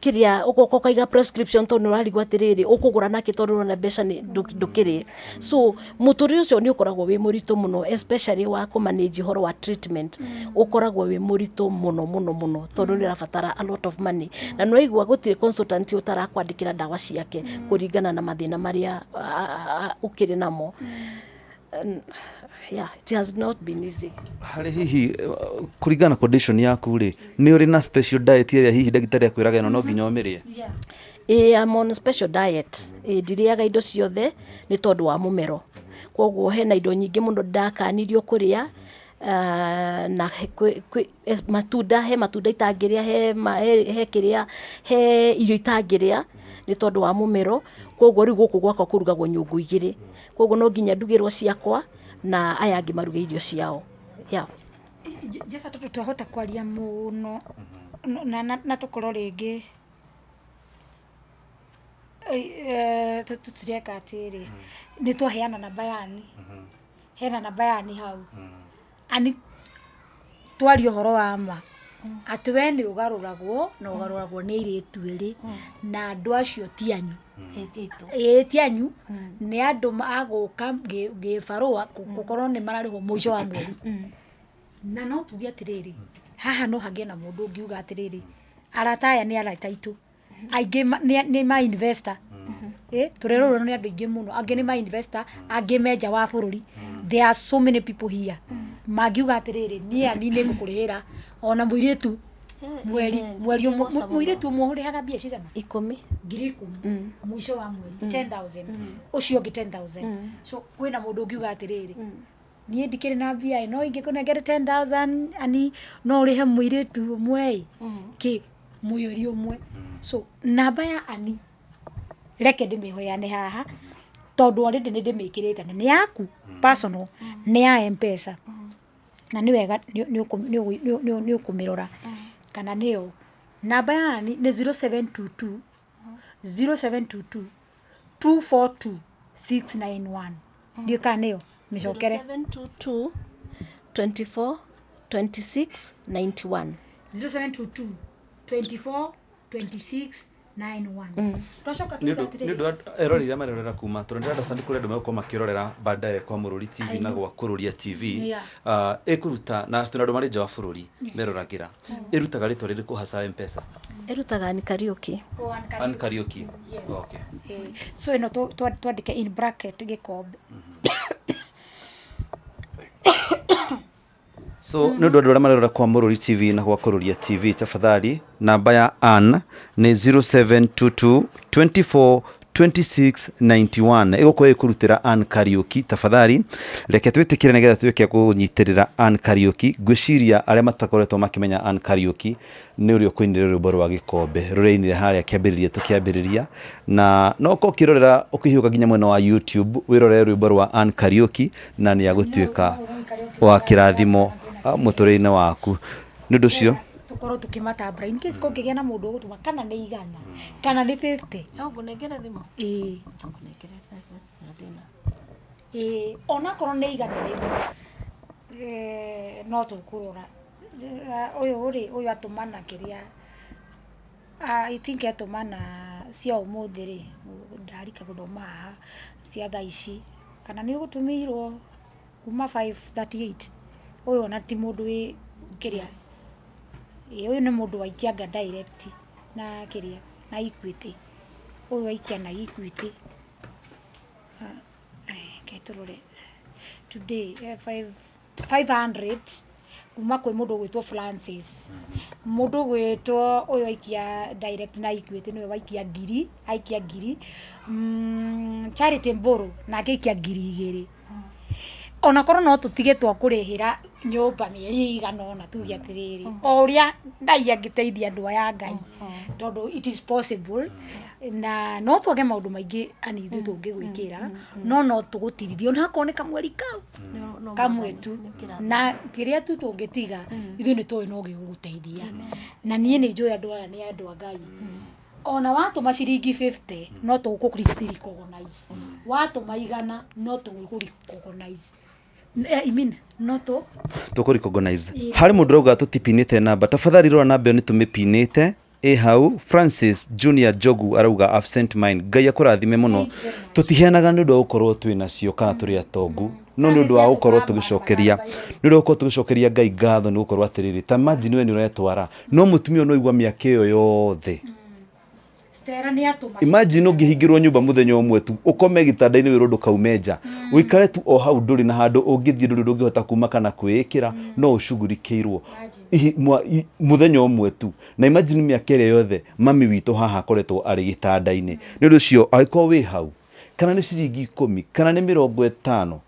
kĩrĩa, ũgoka ũkaiga prescription, tondũ nĩ ũrarigwo atĩrĩrĩ, ũkũgũra nakĩ, tondũ ũrona mbeca nĩ ndũkĩrĩ. So mũtũrĩre ũcio nĩ ũkoragwo wĩ mũritũ mũno, especially wa kũmanage ũhoro wa treatment, ũkoragwo wĩ mũritũ mũno mũno mũno, tondũ nĩ ũrabatara a lot of money, na nĩ waigua gũtirĩ consultant ũtarakwandĩkĩra ndawa ciake kũringana na mathĩna marĩa ũkĩrĩ namo. Yeah, it has not been easy. Harĩ hihi kũringana na condition yaku rĩ, nĩ ũrĩ na special diet ĩrĩa hihi ndagĩtarĩ akwĩraga ĩno no nginya ũmĩrĩe? Ĩĩ, I'm on special diet. Ĩĩ, ndirĩaga indo ciothe nĩ tondũ wa mũmero, koguo hena indo nyingĩ mũno ndakanirio kũrĩa, na matunda, he matunda itangĩrĩa, he kĩrĩa, he irio itangĩrĩa nĩ tondũ wa mũmero. Koguo rĩu gũkũ gwakwa kũrugagwo nyũngũ igĩrĩ, koguo no nginya ndugĩrwo ciakwa na aya angĩ maruge irio ciao, yeah. Jeba, tondũ twahota kwaria mũno na tũkorwo rĩngĩ tũtireka atĩrĩ, nĩ twaheana namba yani, hena namba yani hau. Ani twaria ũhoro wa ma atĩ we nĩ ũgarũragwo na ũgarũragwo nĩ airĩtu erĩ, na andũ acio ti anyu. Ĩĩ, ti anyu, nĩ andũ agũka gĩbarũa gũkorwo nĩ mararĩhwo mũico wa mweri. Na no tuge atĩrĩrĩ, haha no hagĩe na mũndũ ũngiuga atĩrĩrĩ, arata aya nĩ arata aitũ, aingĩ nĩ ma investor. Tũrerorwo nĩ andũ aingĩ mũno, angĩ nĩ ma investor, angĩ me nja wa bũrũri. There are so many people here mangiuga atĩrĩrĩ, niĩ ani nĩ ngũkũrĩhĩra ona mũirĩtu mweri mweri ũmwe. Mũirĩtu ũmwe ũrĩhaga mbia cigana? 10. 10,000 mũico wa mweri, 10,000, ũcio ũngĩ 10,000. So kwĩna mũndũ ũngiuga atĩrĩrĩ, niĩ ndikĩrĩ na mbia ĩ, no ingĩkũnengere 10,000 ani no ũrĩhe mũirĩtu ũmwe ĩ kĩ mweri ũmwe. So namba ya ani reke ndĩmĩheane haha, tondũ already nĩ ndĩmĩkĩrĩte na nĩ yaku personal, nĩ ya Mpesa, na nĩ wega nĩ ũkũmĩrora kana nĩyo namba ya ani nĩ 0722 0722 242 691. Ndiũ kana nĩyo, mĩcokere. 0722 24 26 91. 0722 24 26 91. Twacoka nĩ tuga ũndũ atĩrĩrĩ, nĩ ũndũ wa eroreri arĩa marerorera kuma, tondũ ndĩra understand kũrĩ andũ megũkorwo makĩrorera baadaye kwa Mũrũri TV na gwa Kũrũria TV. Yeah. Ĩkũruta na twĩna andũ marĩ nja wa bũrũri meroragĩra, ĩrutaga rĩtwa rĩrĩkũ hasa Mpesa? Ĩrutaga ni Kariũki. Oh, Ann Kariũki. Ann Kariũki, okay. So ĩno twandĩke in bracket gĩkombe. So nĩ ũndũ andũ arĩa marerora kwa Mũrũri TV na gwa Kũrũria TV, tafadhali, namba ya Ann nĩ 0722 24 26 91, ĩgũkorwo ĩkũrutĩra Ann Kariũki. Tafadhali reke twĩtĩkĩre nĩgetha tuĩke kũnyitĩrĩra Ann Kariũki. Ngwĩciria arĩa matakoretwo makĩmenya Ann Kariũki nĩ ũrĩa ũkũinĩra rwĩmbo rwa gĩkombe rũrĩa ainire harĩa kĩambĩrĩria tũkĩambĩrĩria, na no ũkorwo ũkĩrorera ũkĩhiũka nginya mwena wa YouTube wĩrorere rwĩmbo rwa Ann Kariũki, na nĩ agũtuĩka wa kĩrathimo mũtũrĩre-inĩ waku. Nĩ ũndũ ũcio Tũkorwo tũkĩmatambũra in case kũngĩgĩa na mũndũ ũgũtũma, kana nĩ 100 kana nĩ 50. No ngũnengere thimũ. Ĩĩ. Ngũnengere na thĩna. Ĩĩ, onakorwo nĩ 100, no tũkũrora. Ũyũ rĩ, ũyũ atũmana kĩrĩa, I think atũmana cia ũmũthĩ rĩ, ndarika gũthoma haha cia thaa ici, kana nĩ ũgũtũmĩirwo kuma 5:38. Ũyũ ona ti mũndũ wĩ kĩrĩa. Ĩĩ, ũyũ nĩ mũndũ waikianga direct na kĩrĩa, na Equity. Ũyũ aikia na Equity. Reke tũrore today, 500 kuma kwĩ mũndũ ũgwĩtwo Francis. Mũndũ ũgwĩtwo ũyũ aikia direct na Equity, nĩwe waikia 1000, aikia 1000. Charity Mbũrũ nake aikia 2000. Onakorwo no tũtige twa kũrĩhĩra nyũmba mĩeri ĩigana ũna, tuge atĩrĩrĩ, o ũrĩa Ngai angĩteithia andũ aya a Ngai, tondũ it is possible na no twage maũndũ maingĩ ani ithuĩ tũngĩgwĩkĩra, no tũgũtirithie onakorwo nĩ kamweri kau kamwe tu, na kĩrĩa tu tũngĩtiga ithuĩ nĩ tũĩ no gĩgũgũteithia. Na niĩ nĩ njũĩ andũ aya nĩ andũ a Ngai. Ona watũma ciringi 50 no tũgũkũ recognize, watũma 100 no tũgũkũ recognize. I mean, no tũ Tũkũ recognize. Harĩ mũndũ ũrauga tũtipinĩte namba. Tafadhali rora namba ĩyo, nĩ tũmĩpinĩte ĩ hau. Francis Junior Jogu arauga, "I've sent mine." Ngai akũrathime mũno. Tũtiheanaga nĩ ũndũ wa gũkorwo twĩ nacio kana tũrĩ atongu, no nĩ ũndũ wa gũkorwo tũgĩcokeria, nĩ ũndũ wa gũkorwo tũgĩcokeria Ngai ngatho, nĩ gũkorwo atĩrĩrĩ, ta imagine we nĩ ũretwara, no mũtumia ũyũ no igua mĩaka ĩyo yothe. Stella nĩ atũma. Imagine ũngĩhingĩrwo nyũmba mũthenya ũmwe tu, ũkome gĩtanda-inĩ, wĩrwo ndũkaume nja, ũikare tu o hau, ndũrĩ na handũ ũngĩthiĩ, ndũrĩ ũndũ ũngĩhota kuma kana kwĩĩkĩra, no ũcugurikĩirwo mũthenya ũmwe tu. Na imagine mĩaka ĩrĩa yothe mami witũ haha akoretwo arĩ gĩtanda-inĩ. Nĩ ũndũ ũcio, angĩkorwo wĩ hau, kana nĩ ciringi 10 kana nĩ 50,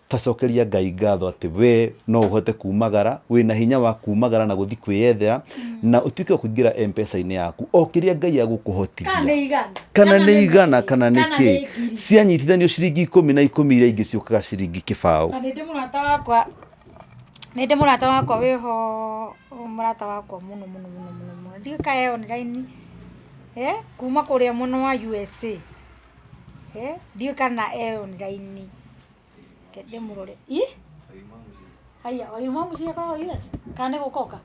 tacokeria Ngai ngatho atĩ we no ũhote kumagara, wĩna hinya wa kumagara na gũthiĩ kwĩyethera, na ũtuĩke wa kũingĩra M-Pesa-inĩ yaku o kĩrĩa Ngai agũkũhotithia. Kana nĩ 100. Kana nĩ 100, kana nĩ kana kĩ. Nĩ 1000. Cianyitithanio ciringi 10 na 10 iria ingĩ ciũkaga ciringi 20. Na nĩ ndĩ mũrata wakwa, nĩ ndĩ mũrata wakwa wĩho, mũrata wakwa mũno mũno mũno mũno mũno, ndiũĩ kana e online, kuma kũrĩa mwena wa USA, ndiũĩ kana e online, reke ndĩmũrore. Ĩ haya, Wairuma mũciĩ akoragwo US kana nĩ gũkoka?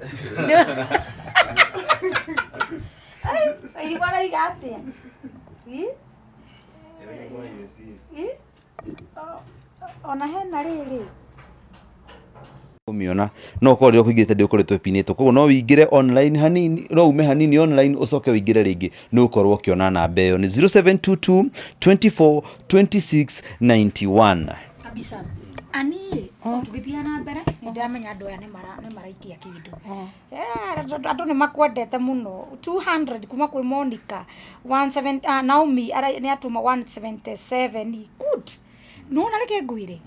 Ai, Wairuma araiga atĩa? Ĩ? Ĩ? Ona hena rĩrĩ. Ũmĩona no ũkorwo rĩrĩa ũkũingĩrĩte ndĩũkoretwo ĩpinĩtwo, koguo no wĩingĩre online hanini, no ume hanini online ũcoke wĩingĩre rĩngĩ, nĩ ũgũkorwo ũkĩona namba ĩyo nĩ 0722 24 26 91. Kabisa. Ani tũgĩthiĩ na mbere, nĩ ndĩramenya andũ aya nĩ maraikia kĩndũ. Andũ nĩ makwendete mũno. 200 kuma kwĩ Monica 17, Naomi nĩ atũma 177. Good. Nona reke ngwĩre,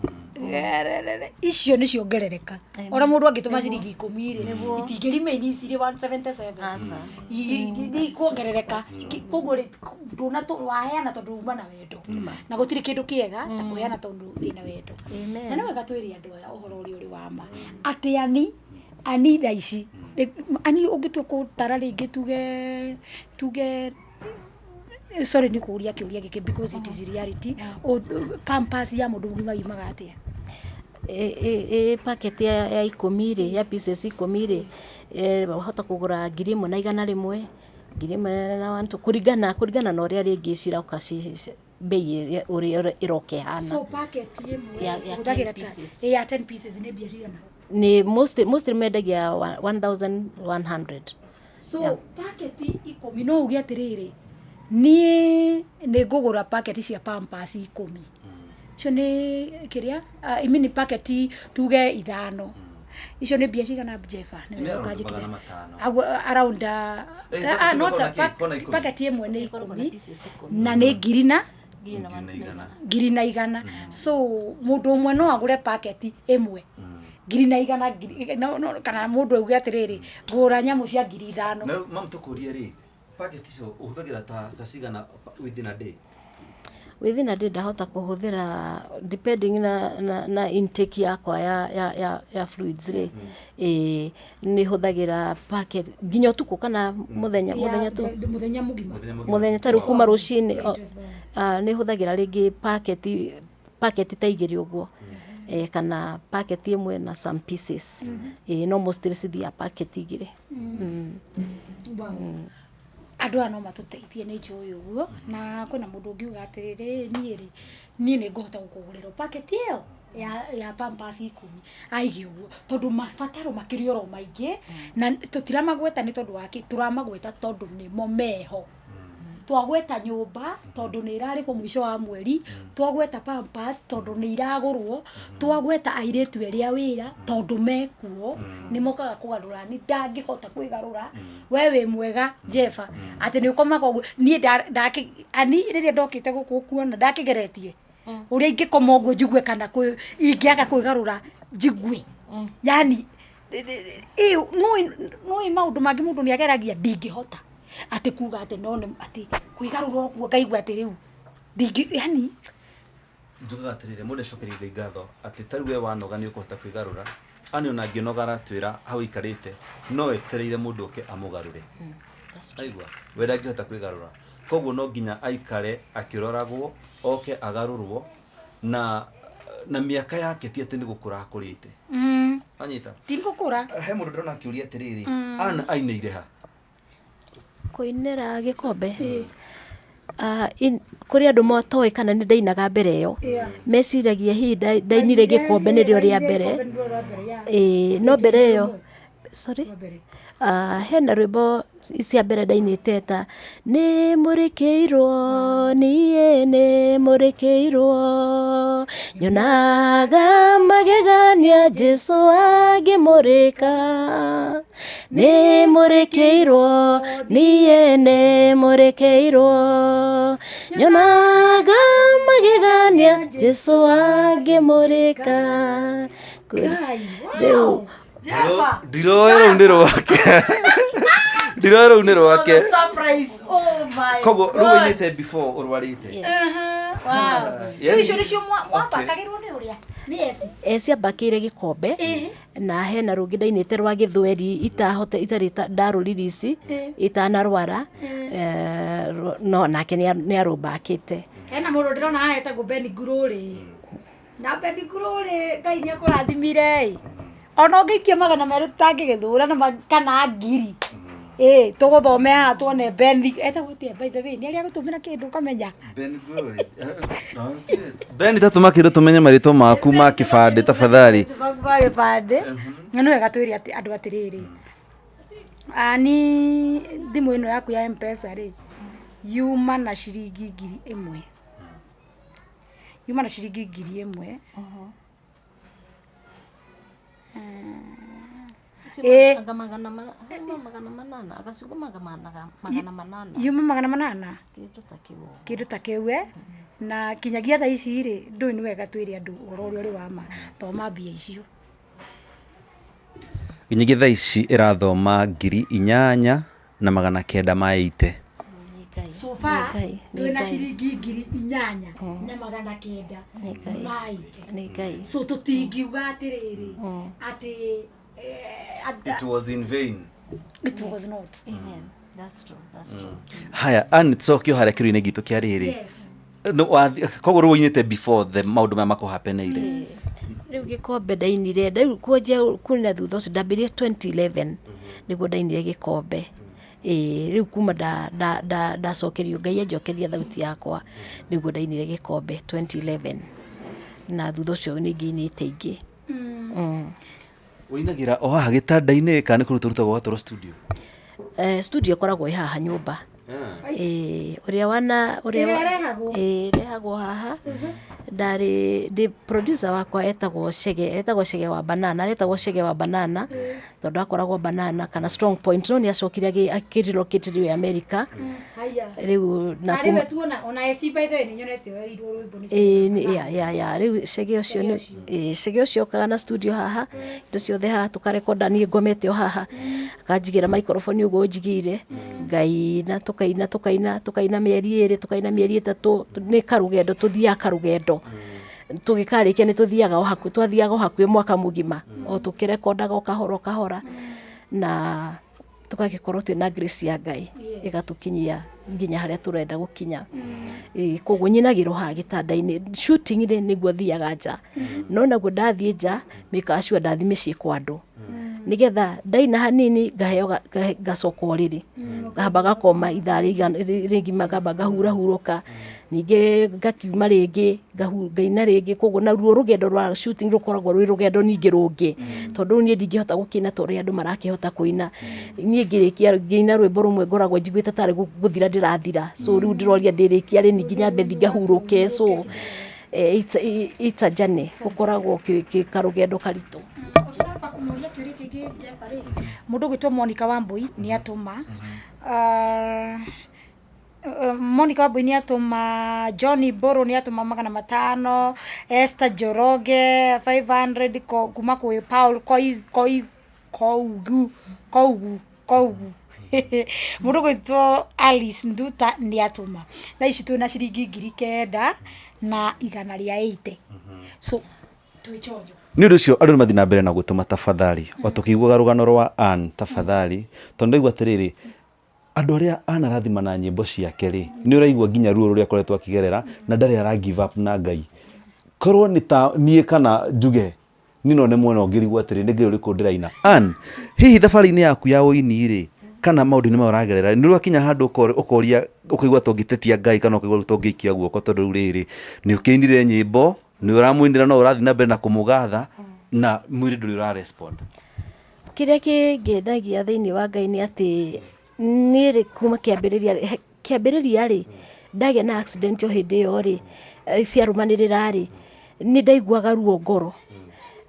icio nĩ ciongerereka. Ona mũndũ angĩtũma ciringi 10 rĩ, itingĩremain cirĩ 177. Aca. Nĩ ikuongerereka. Koguo rĩ, ndũna waheana tondũ uma na wendo, na gũtirĩ kĩndũ kĩega ta kũheana tondũ wĩna wendo. Amen. Na nĩ wega twĩre andũ aya ũhoro ũrĩa ũrĩ wa ma, atĩ ani thaa ici ani ũngĩtua kũtara rĩngĩ, tuge, sorry nĩ kũũria kĩũria gĩkĩ because it is reality. Pampers ya mũndũ mũgima yumaga atĩa? Ĩ packet ya 10 rĩ, ya pieces 10 rĩ, wahota kũgũra 1100, 1000 na one two, kũringana na ũrĩa rĩngĩ ciroka bei ũrĩa ĩroka ĩhana. So packet ĩmwe Ya ũhũthagĩra 10 ta pieces. Ya 10 pieces nĩ mbia cigana? Nĩ mostly mendagia 1100. So packet 10, no uge atĩrĩrĩ, niĩ nĩ ngũgũra packet cia Pampers 10, icio nĩ kĩrĩa, I mean, packet tuge 5, icio nĩ mbia cigana, Jefa? Nĩ Nĩ wega around ũkanjĩkĩra. 500. Around Packet not ĩmwe kona kĩ? Kona 10? Packet ĩmwe nĩ Ĩkoragwo na 10 pieces 10. Na nĩ ngiri na Ngiri na 1100. 1100. So mũndũ ũmwe no agũre packet ĩmwe 1100, ngiri no, kana mũndũ auge atĩrĩrĩ, ngũra nyamũ cia 5000. Na mam tũkũrie rĩ, packet icio ũhũthagĩra ta cigana within a day? Within a day ndahota kũhũthĩra depending na intake yakwa ya fluids rĩ, ĩĩ, nĩ hũthagĩra packet nginya ũtukũ kana mũthenya tu. Mũthenya mũgima. Mũthenya ta rĩu kuma rũcinĩ nĩ hũthagĩra rĩngĩ packet ta igĩrĩ ũguo, kana packet ĩmwe na some pieces. No mostly cithiaga packet igĩrĩ. Wow. Andũ aya no matũteithie, nĩ njũĩ ũguo. Na kwĩna mũndũ ũngiuga atĩrĩrĩ, niĩ rĩ, niĩ nĩ ngũhota gũkũgũrĩra packet ĩyo ya Pampers 10 aige ũguo, tondũ mabataro makĩrĩ oro maingĩ na tũtiramagweta nĩ tondũ wa kĩ, tũramagweta tondũ nĩmo meho. Twagweta nyũmba tondũ nĩ ĩrarĩhwo mũico wa mweri, twagweta Pampers tondũ nĩ iragũrwo, twagweta airĩtu erĩ a wĩra tondũ mekuo nĩ mokaga kũgarũra. Ni ndangĩhota kwĩgarũra. We wĩ mwega Jefa atĩ nĩ ũkomaga ũguo. Niĩ ani rĩrĩa ndokĩte gũkũ kuona ndakĩgeretie ũrĩa ingĩkoma ũguo njigue kana ingĩaga kwĩgarũra njigue, yani nũĩ maũndũ mangĩ mũndũ nĩ ageragia. Ndingĩhota atĩ kuga atĩ no nĩ atĩ kwĩgarũra ũguo ngaigua atĩ rĩu ndingĩ, yani. Njugaga atĩrĩrĩ, mũndũ acokerie Ngai ngatho atĩ ta rĩu we wanoga nĩ ũkũhota kwĩgarũra. Ani ona angĩnoga aratwĩra hau aikarĩte no etereire mũndũ oke amũgarũre. Aigua we ndangĩhota kwĩgarũra, koguo no nginya aikare akĩroragwo oke agarũrwo na mĩaka yake ti atĩ nĩ gũkũra akũrĩte. Anyita? Ti gũkũra. He mũndũ ndĩrona akĩũria atĩrĩrĩ, ana ainĩire ha? Kũinĩra gĩkombe? Kũrĩ andũ matoĩ kana nĩ ndainaga mbere ĩyo. Meciragia hihi ndainire gĩkombe nĩrĩo rĩa mbere. Ĩĩ, no mbere ĩyo, sorry, hena rwĩmbo cia mbere ndainĩte ta nĩ mũrĩkĩirwo, niĩ nĩ mũrĩkĩirwo, nyonaga magegania Jesũ angĩmũrĩka, nĩ mũrĩkĩirwo, niĩ nĩ mũrĩkĩirwo, nyonaga magegania Jesũ angĩmũrĩka. Rĩu Ndiroĩ rũu nĩ rwake, ndiroĩ rũu nĩ rwake. Surprise. Oh my. Koguo rũu ũinĩte before ũrwarĩte? Yes. Rĩu icio nĩcio mwambakagĩrwo nĩ ũrĩa nĩ eci. Ciambakĩire gĩkombe na hena rũngĩ ndainĩte rwa gĩthweri itahote itarĩ ndarũririci itanarwara, no nake nĩ arũmbakĩte. Hena mũndũ ndĩrona haha etagwo Ben Ngurũrĩ, na Ben Ngurũrĩ, Ngai nĩ akũrathimire ĩ, ona ũngĩikia 200 tũtangĩgĩthũra na kana ngiri ĩ, tũgũthome haha tuone. Ben etagwo atĩa, by the way? Nĩ arĩa agũtũmĩra kĩndũ ũkamenya. Ben Glory. Ben, tatũma kĩndũ tũmenye marĩtwa maku ma kĩbandĩ tafadhali. Maku ma gĩbandĩ. Na nĩ wega twĩre atĩ andũ atĩrĩrĩ, ani thimũ ĩno yaku ya Mpesa rĩ, yuma na ciringi 1000, yuma na ciringi 1000. Ĩĩ. Anga 800, agaciuga 800. Yuma 800. Kĩndũ ta kĩu ũguo. Kĩndũ ta kĩu na kinyagia thaa ici rĩ, ndũĩ nĩ wega twĩre andũ ũhoro ũrĩa ũrĩ wa ma, thoma mbia icio. Nginyagia thaa ici ĩrathoma 8980. Nĩ Ngai. So far Nĩ Ngai, nĩ twĩna Ngai. ciringi 8900 Nĩ Ngai. maite. Nĩ Ngai. So tũtingiuga atĩrĩrĩ atĩ It was in vain. It was not. Amen. That's true. That's true. Haya, Ann, tũcokio harĩa kĩũria-inĩ gitũ kĩa rĩrĩ. Yes. No, koguo rĩu ũinĩte before the maũndũ maya makũhapeneire? Rĩu gĩkombe ndainire rĩu kwanjia kuna thutha ũcio ndambĩrĩrie 2011 nĩguo ndainire gĩkombe. Ĩĩ, rĩu kuma ndacokerio Ngai anjokeria thauti yakwa nĩguo ndainire gĩkombe 2011, na thutha ũcio nĩ ngĩinĩte ingĩ. Ũinagĩra o haha gĩtanda-inĩ kana nĩ kũruta ũrutagwo ũgatwarwo studio? Studio ĩkoragwo ĩ haha nyũmba. Ĩĩ, ũrĩa wana ũrĩa Ĩrĩa ĩrehagwo? Ĩĩ, ĩrehagwo haha. Ndarĩ ndĩ producer wakwa etagwo Chege, etagwo Chege wa Banana, aretagwo Chege wa Banana. Tondũ akoragwo Banana kana Strong Point, no nĩ acokire akĩ-relocate rĩu America. Haya. Rĩu na Na rĩu tu ona eci, by the way, nĩ nyonete oeirwo rwĩmbo nĩ Ĩĩ, ya rĩu Cege ũcio Cege ũcio okaga na studio haha, indo ciothe haha, tũkarekonda niĩ ngomete o haha, akanjigĩra microphone ũguo ũnjigĩire, ngaina, tũkaina, tũkaina, tũkaina mĩeri 2, tũkaina mĩeri 3. Nĩ karũgendo tũthiaga, karũgendo tũgĩkarĩkia nĩ tũthiaga o hakuhĩ, twathiaga o hakuhĩ mwaka mũgima o tũkĩrekondaga o kahora o kahora, na tũgagĩkorwo twĩna grace ya Ngai ĩgatũkinyia nginya harĩa tũrenda gũkinya. Ĩĩ, koguo nyinagĩrwo haha gĩtanda-inĩ. Shooting rĩ, nĩguo thiaga nja, no naguo ndathiĩ nja mĩkaga sure ndathiĩ mĩciĩ kwa andũ, nĩgetha ndaina hanini ngaheo ngacoka ũrĩrĩ, ngamba gakoma ithaa rĩgima, ngamba ngahurahurũka, ningĩ ngakiuma rĩngĩ ngaina rĩngĩ. Koguo naruo rũgendo rwa shooting rũkoragwo rwĩ rũgendo ningĩ rũngĩ, tondũ rĩu niĩ ndingĩhota gũkĩina ta ũrĩa andũ marakĩhota kũina. Niĩ ngĩrĩkia ngĩina rwĩmbo rũmwe ngoragwo njiguĩte tarĩ gũthira ndĩrathira, so rĩu ndĩroria ndĩrĩkia rĩ ningĩ nyambe thi ngahurũke. So it's a journey, gũkoragwo kĩ karũgendo karitũ. Ũtaramba kũmũria kĩũria kĩngĩ, Jeff rĩ, mũndũ ũgwĩtwo Monica Wambui nĩ atũma. Monica Wambui nĩ atũma, John Mbũrũ nĩ atũma 500, Esther Njoroge 500 kuma kwĩ Paul Koi Koi Kougu Kougu Kougu. Mũndũ ũgwĩtwo Alice Nduta nĩ atũma. Thaa ici twĩna ciringi 9180, so twĩ chonjo. Nĩ ũndũ ũcio andũ nĩ mathiĩ na mbere na gũtũma tafadhali, o tũkĩiguaga rũgano rwa Ann, tafadhali, tondũ ndaigua atĩrĩrĩ, andũ arĩa anarathima na nyĩmbo ciake rĩ, nĩ ũraigua nginya ruo rũrĩa akoretwo akĩgerera na ndarĩ ara give up. Na Ngai korwo nĩ ta niĩ kana njuge niĩ no nemwo no ngĩrigwo atĩrĩ, nĩ Ngai ũrĩkũ ndĩraina. Ann, hihi thabarĩ-inĩ yaku ya ũini rĩ, kana maũndũ-inĩ maya ũragerera, nĩ ũrakinya handũ ũkoria, ũkaigua ta ũngĩtetia Ngai kana ũkaigua ta ũngĩikia guoko, tondũ rĩu rĩrĩ nĩ ũkĩinire nyĩmbo, nĩ ũramũinĩra, no ũrathiĩ na mbere na kũmũgatha na mwĩrĩ ndũrĩ ũra respond? Kĩrĩa kĩngenagia thĩinĩ wa Ngai nĩ atĩ niĩ rĩ, kuma kĩambĩrĩria rĩ, ndagĩa na accident o hĩndĩ ĩyo rĩ, ciarũmanĩrĩra rĩ, nĩ ndaiguaga ruo ngoro,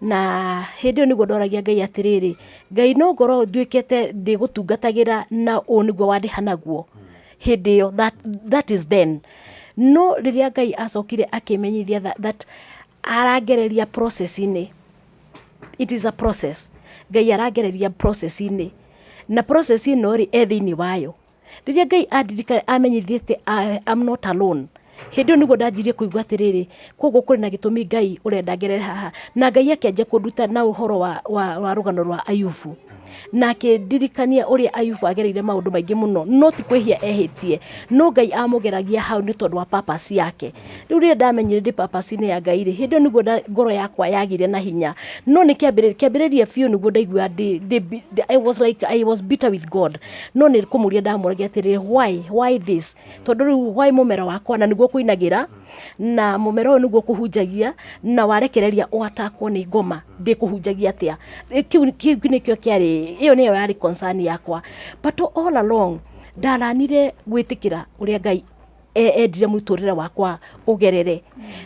na hĩndĩ ĩyo nĩguo ndoragia Ngai atĩrĩrĩ, Ngai, no ngorwo nduĩkĩte ndĩgũtungatagĩra na ũũ nĩguo wandĩha naguo hĩndĩ ĩyo? That is then. No rĩrĩa Ngai acokire akĩmenyithia that arangereria process-inĩ, it is a process, Ngai arangereria process-inĩ, na process ĩno rĩ, e thĩinĩ wayo. Rĩrĩa Ngai andirika amenyithie atĩ I am not alone, hĩndĩ ĩyo nĩguo ndanjirie kũigua atĩrĩrĩ, koguo kũrĩ na gĩtũmi Ngai ũrenda ngerere haha. Na Ngai akĩanjia kũnduta na ũhoro wa rũgano rwa Ayubu, na akĩndirikania ũrĩa Ayubu agereire maũndũ maingĩ mũno, no ti kwĩhia ehĩtie, no Ngai amũgeragia hau nĩ tondũ wa purpose yake. Rĩu rĩrĩa ndamenyire ndĩ purpose-inĩ ya Ngai rĩ, hĩndĩ ĩyo nĩguo ngoro yakwa yagĩire na hinya. No nĩ kĩambĩrĩria biũ nĩguo ndaiguaga ndĩ, I was like I was bitter with God, no nĩ kũmũria ndamũragia atĩrĩrĩ, why this? Tondũ rĩu why mũmera wakwa na nĩguo kũinagĩra, na mũmera ũyũ nĩguo kũhunjagia, na warekereria ũatakwo nĩ ngoma, ndĩkũhunjagia atĩa? Kĩu nĩkĩo kĩarĩ, ĩyo nĩyo yarĩ concern yakwa. But all along ndaranire gwĩtĩkĩra ũrĩa Ngai endire mũtũrĩre wakwa ũgerere,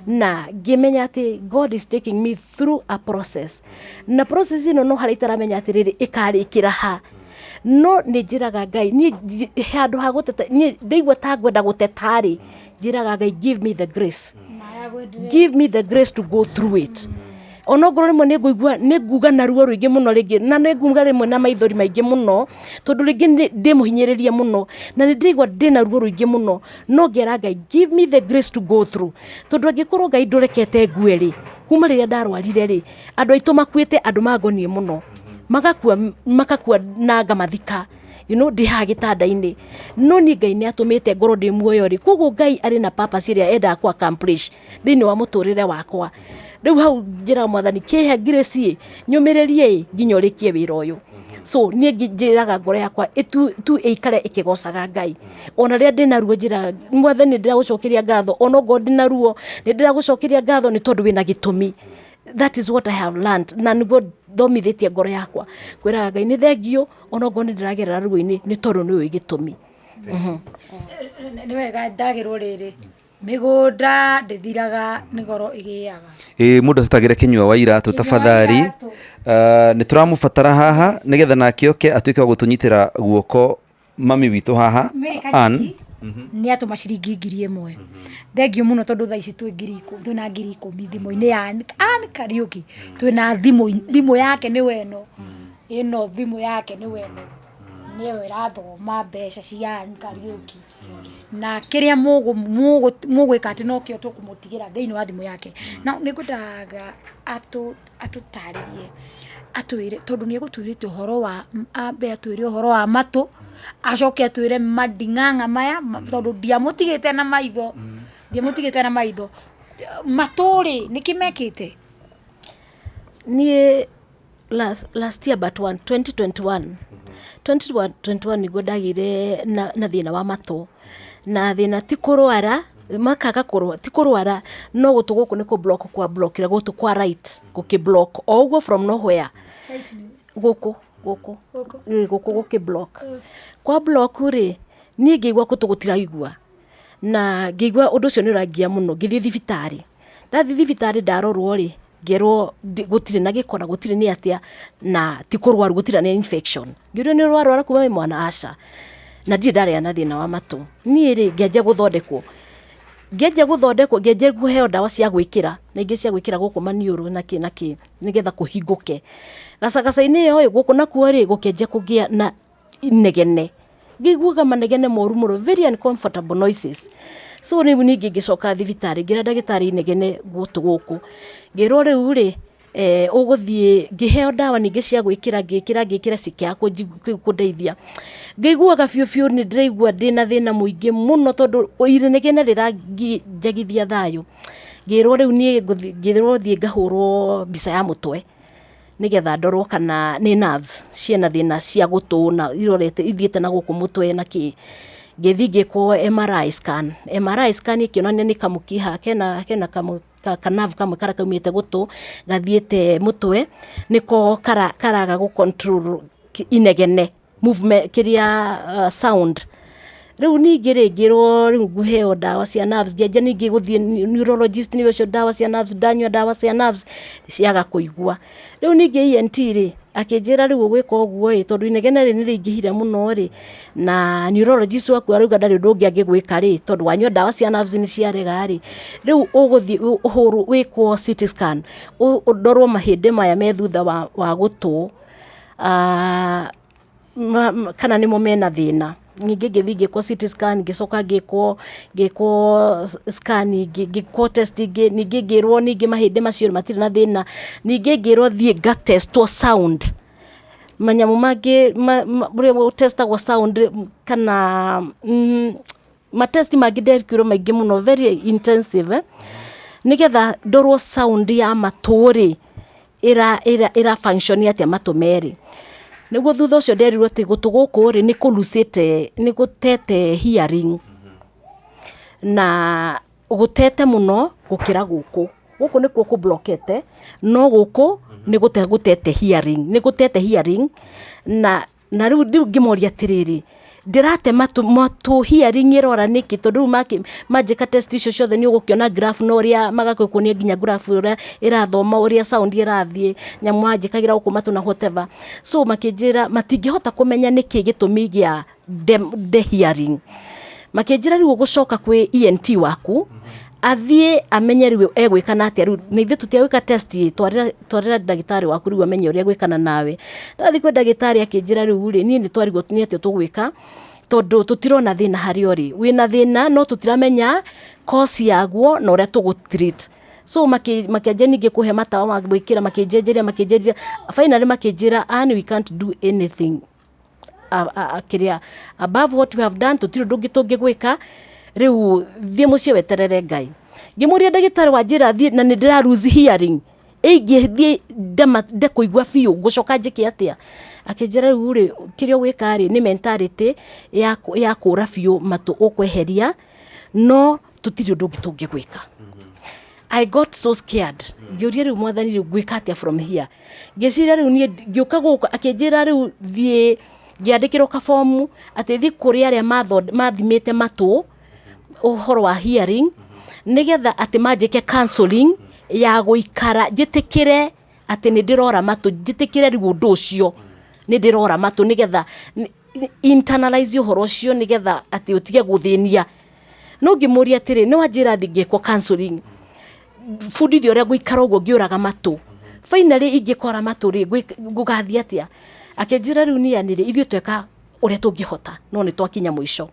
na ngĩmenya atĩ God is taking me through a process, na process ĩno no harĩa itaramenya atĩrĩrĩ ĩkarĩkĩra ha, no nĩ njĩraga Ngai niĩ handũ ha gũteta, niĩ ndaigua ta ngwenda gũteta rĩ, njĩraga Ngai, give me the grace, give me the grace to go through it. Onokorwo rĩmwe nĩ ngũigua nĩ nguga na ruo rũingĩ mũno rĩngĩ, na nĩ nguga rĩmwe na maithori maingĩ mũno, tondũ rĩngĩ nĩ ndĩ mũhinyĩrĩrie mũno na nĩ ndĩraigua ndĩna ruo rũingĩ mũno, no ngera Ngai, give me the grace to go through, tondũ angĩkorwo Ngai ndũrekete ngue rĩ, kuma rĩrĩa ndarwarire rĩ, andũ aitũ makuĩte, andũ mangoniĩ mũno magakua, makakua na ngamathika, ndĩ haha gĩtanda-inĩ, no niĩ Ngai nĩ atũmĩte ngorwo ndĩ muoyo rĩ, koguo Ngai arĩ na purpose ĩrĩa endaga kũ accomplish thĩinĩ wa mũtũrĩre wakwa. Rĩu hau njĩraga Mwathani, kĩhe grace ĩ, nyũmĩrĩrie ĩ nginya ũrĩkie wĩra ũyũ. So niĩ njĩraga ngoro yakwa tu ĩikare ĩkĩgocaga Ngai ona rĩrĩa ndĩna ruo. Njĩraga Mwathani, ndĩragũcokeria ngatho ona okorwo ndĩna ruo, nĩ ndĩragũcokeria ngatho nĩ tondũ wĩna gĩtũmi. That is what I have learned, na nĩguo thomithĩtie ngoro yakwa kwĩraga Ngai nĩ thengio ona okorwo nĩ ndĩragerera ruo-inĩ, nĩ tondũ nĩ ũĩ gĩtũmi. Nĩ wega ndagĩrwo rĩrĩ. Mĩgũnda ndĩthiraga, nĩ goro ĩgĩaga. Ĩ mũndũ atũtagĩre Kĩnyua wa Iratũ. Kĩnyua wa Tafadhali. Iratũ. Nĩ tũramũbatara haha nĩgetha nake oke atuĩke wa gũtũnyitĩra guoko mami witũ haha. Mary Ann. Kariuki nĩ atũma ciringi 1000. Thengiũ mũno, tondũ thaa ici twĩna 10,000 thimũ-inĩ ya Ann Kariuki. Twĩna thimũ yake, nĩwe ĩno thimũ yake, nĩwe ĩno, nĩyo ĩrathoma mbeca cia Ann Kariuki, na kĩrĩa mũgwĩka atĩ nokĩo tũkũmũtigĩra thĩinĩ wa thimũ yake. Na nĩ ngwendaga atũtarĩrie, atwĩre, tondũ nĩ egũtwĩrĩte ũhoro wa ambe atwĩre ũhoro wa matũ, acoke atwĩre manding'ang'a maya, tondũ ndiamũtigĩte na maitho, ndiamũtigĩte na maitho. Matũ rĩ, nĩkĩ mekĩte? Niĩ last year but one, 2021, 2021 nĩguo ndagĩire na thĩna wa matũ, na thĩna ti kũrwara, makaga kũrwara, ti kũrwara, no gũtũ gũkũ nĩ kũ block kwa blockire, gũtũ kwa right gũkĩ block o ũguo from nowhere. Gũkũ. Gũkũ. Ĩ, gũkũ gũkĩ block kwa block rĩ, niĩ ngĩigua gũtũ gũtiraigua, na ngĩigua ũndũ ũcio nĩ ũrangia mũno. Ngĩthiĩ thibitarĩ. Ndathiĩ thibitarĩ, ndarorwo rĩ, ngĩrwo gũtirĩ na gĩko na gũtirĩ nĩ atĩa na ti kũrwaru, gũtirĩ na infection. Ngĩũrio, "Nĩ ũrwarwara kuma wĩ mwana?" "Aca." Na ndirĩ ndarĩa na thĩna wa matũ niĩ rĩ. Ngĩanjia gũthondekwo, ngĩanjia kũheo ndawa cia gwĩkĩra na ingĩ cia gwĩkĩra gũkũ maniũrũ na kĩ na kĩ, nĩgetha kũhingũke gacagaca-inĩ ĩyo ĩ gũkũ nakuo rĩ, gũkĩanjia kũgĩa na inegene. Ngĩiguaga manegene moru mũno, very uncomfortable noises. So rĩu ningĩ ngĩcoka thibitarĩ, ngĩra ndagĩtarĩ inegene gũtũ gũkũ. Ngĩrwo rĩu rĩ, ũgũthiĩ. Ngĩheo ndawa ningĩ cia gwĩkĩra, ngĩkĩra cikĩaga kũndeithia. Ngĩiguaga biũ biũ nĩ ndĩraigua ndĩna thĩna mũingĩ mũno, tondũ inegene rĩranjagithia thayũ. Ngĩrwo rĩu niĩ ngĩrwo thiĩ ngahũrwo mbica ya mũtwe, nĩgetha ndorwo kana nĩ nerves ciĩna thĩna cia gũtũ na irorete ithiĩte na gũkũ mũtwe na kĩ. Ngĩthiĩ ngĩkwo MRI scan. MRI scan ĩkĩonania nĩ kamũkiha kena kanerve kamwe karĩa kaumĩte gũtũ gathiĩte mũtwe, nĩko karaga gũ control inegene, movement, kĩrĩa sound. Rĩu ningĩ rĩ, ngĩrwo rĩu ngũheo ndawa cia nerves. Ngĩanjia ningĩ gũthiĩ neurologist, nĩ ũcio ndawa cia nerves. Ndanyua ndawa cia nerves, ciaga kũigua. Rĩu ningĩ ENT rĩ, akĩnjĩra rĩu ũgwĩka ũguo ĩ, tondũ inegene rĩ nĩ rĩingĩhire mũno rĩ, na neurologist waku arauga ndarĩ ũndũ ũngĩ angĩgwĩka rĩ, tondũ wanyua ndawa cia nerves nĩ ciarega rĩ, rĩu ũgũthiĩ ũhũrwo, wĩkwo CT scan, ũndorwo mahĩndĩ maya me thutha wa gũtũ, kana nĩmo mena thĩna. Ningĩ ngĩthiĩ ngĩkwo CT scan, ngĩcoka ngĩkwo scan ingĩ, ngĩkwo test ingĩ. Ningĩ ngĩrwo ningĩ mahĩndĩ macio matirĩ na thĩna. Ningĩ ngĩrwo thiĩ ngatestwo sound, manyamũ mangĩ ũrĩa ũtestagwo sound, kana matesti mangĩ ndekirwo maingĩ mũno, very intensive, eh? Nĩgetha ndorwo sound ya matũ rĩ, ĩra function atĩa matũ merĩ. Nĩguo thutha ũcio nderirwo atĩ gũtũ gũkũ rĩ, nĩ kũlucĩte, nĩ gũtete hearing, na gũtete mũno gũkĩra gũkũ. Gũkũ nĩkuo kũblokete, no gũkũ nĩ gũtete hearing, nĩ gũtete hearing. Na rĩu ngĩmoria atĩrĩrĩ, ndĩrate matũ hearing ĩrora nĩkĩ? Tondũ rĩu manjĩka test icio ciothe, nĩ ũgũkĩona graph na ũrĩa magagĩkuonia nginya graph ũrĩa ĩrathoma, ũrĩa sound ĩrathiĩ, nyamũ wanjĩkagĩra gũkũ matũ na whatever. So makĩnjĩra matingĩhota kũmenya nĩkĩ gĩtũmi gĩa the hearing. Makĩnjĩra rĩu ũgũcoka kwĩ ENT waku, athiĩ amenye rĩu egwĩkana atĩa. Rĩu na ithuĩ tũtiagwĩka test ĩ, twarĩra ndagĩtarĩ waku rĩu amenye ũrĩa egwĩkana nawe. Ndathiĩ kwĩ ndagĩtarĩ, akĩnjĩra rĩu rĩ, niĩ nĩ twarigwo nĩ atĩa tũgwĩka, tondũ tũtirona thĩna harĩa ũrĩ. Wĩna thĩna, no tũtiramenya cause yaguo na ũrĩa tũgũ treat. So makĩanjia ningĩ kũhe matawa ma gwĩkĩra, makĩnjenjeria, makĩnjenjeria, finally makĩnjĩra, "Ann, we can't do anything kĩrĩa above what we have done. Tũtirĩ ũndũ ũngĩ tũngĩgwĩka. Rĩu thiĩ mũciĩ weterere Ngai." Ngĩmũria, "Ndagĩtarĩ, wanjĩra thiĩ na nĩ ndĩra lose hearing, ĩingĩthiĩ nde kũigua biũ, ngũcoka njĩke atĩa?" Akĩnjĩra rĩu rĩ, kĩrĩa ũgwĩka rĩ, nĩ mentality ya kũra biũ matũ ũkweheria, no tũtirĩ ũndũ ũngĩ tũngĩgwĩka. I got so scared. Ngĩũria, "Rĩu Mwathani, rĩu ngwĩka atĩa from here?" Ngĩciria rĩu niĩ ngĩũka gũkũ. Akĩnjĩra rĩu thiĩ, ngĩandĩkĩrwo kabomu atĩ thiĩ kũrĩ arĩa mathimĩte matũ ũhoro wa hearing. Nĩgetha atĩ manjĩke counseling ya gũikara njĩtĩkĩre atĩ nĩ ndĩrora matũ, njĩtĩkĩre rĩu ũndũ ũcio nĩ ndĩrora matũ, nĩgetha internalize ũhoro ũcio, nĩgetha atĩ ũtige gũthĩnia. No ngĩmũria atĩrĩ, nĩ wanjĩra thiĩ ngĩkwo counseling, bundithio ũrĩa ngũikara ũguo ngĩũraga matũ, finally ingĩkora matũ rĩ, ngũgathiĩ atĩa? Akĩnjĩra rĩu nianĩrĩ ithuĩ tweka ũrĩa tũngĩhota, no nĩ twakinya mũico.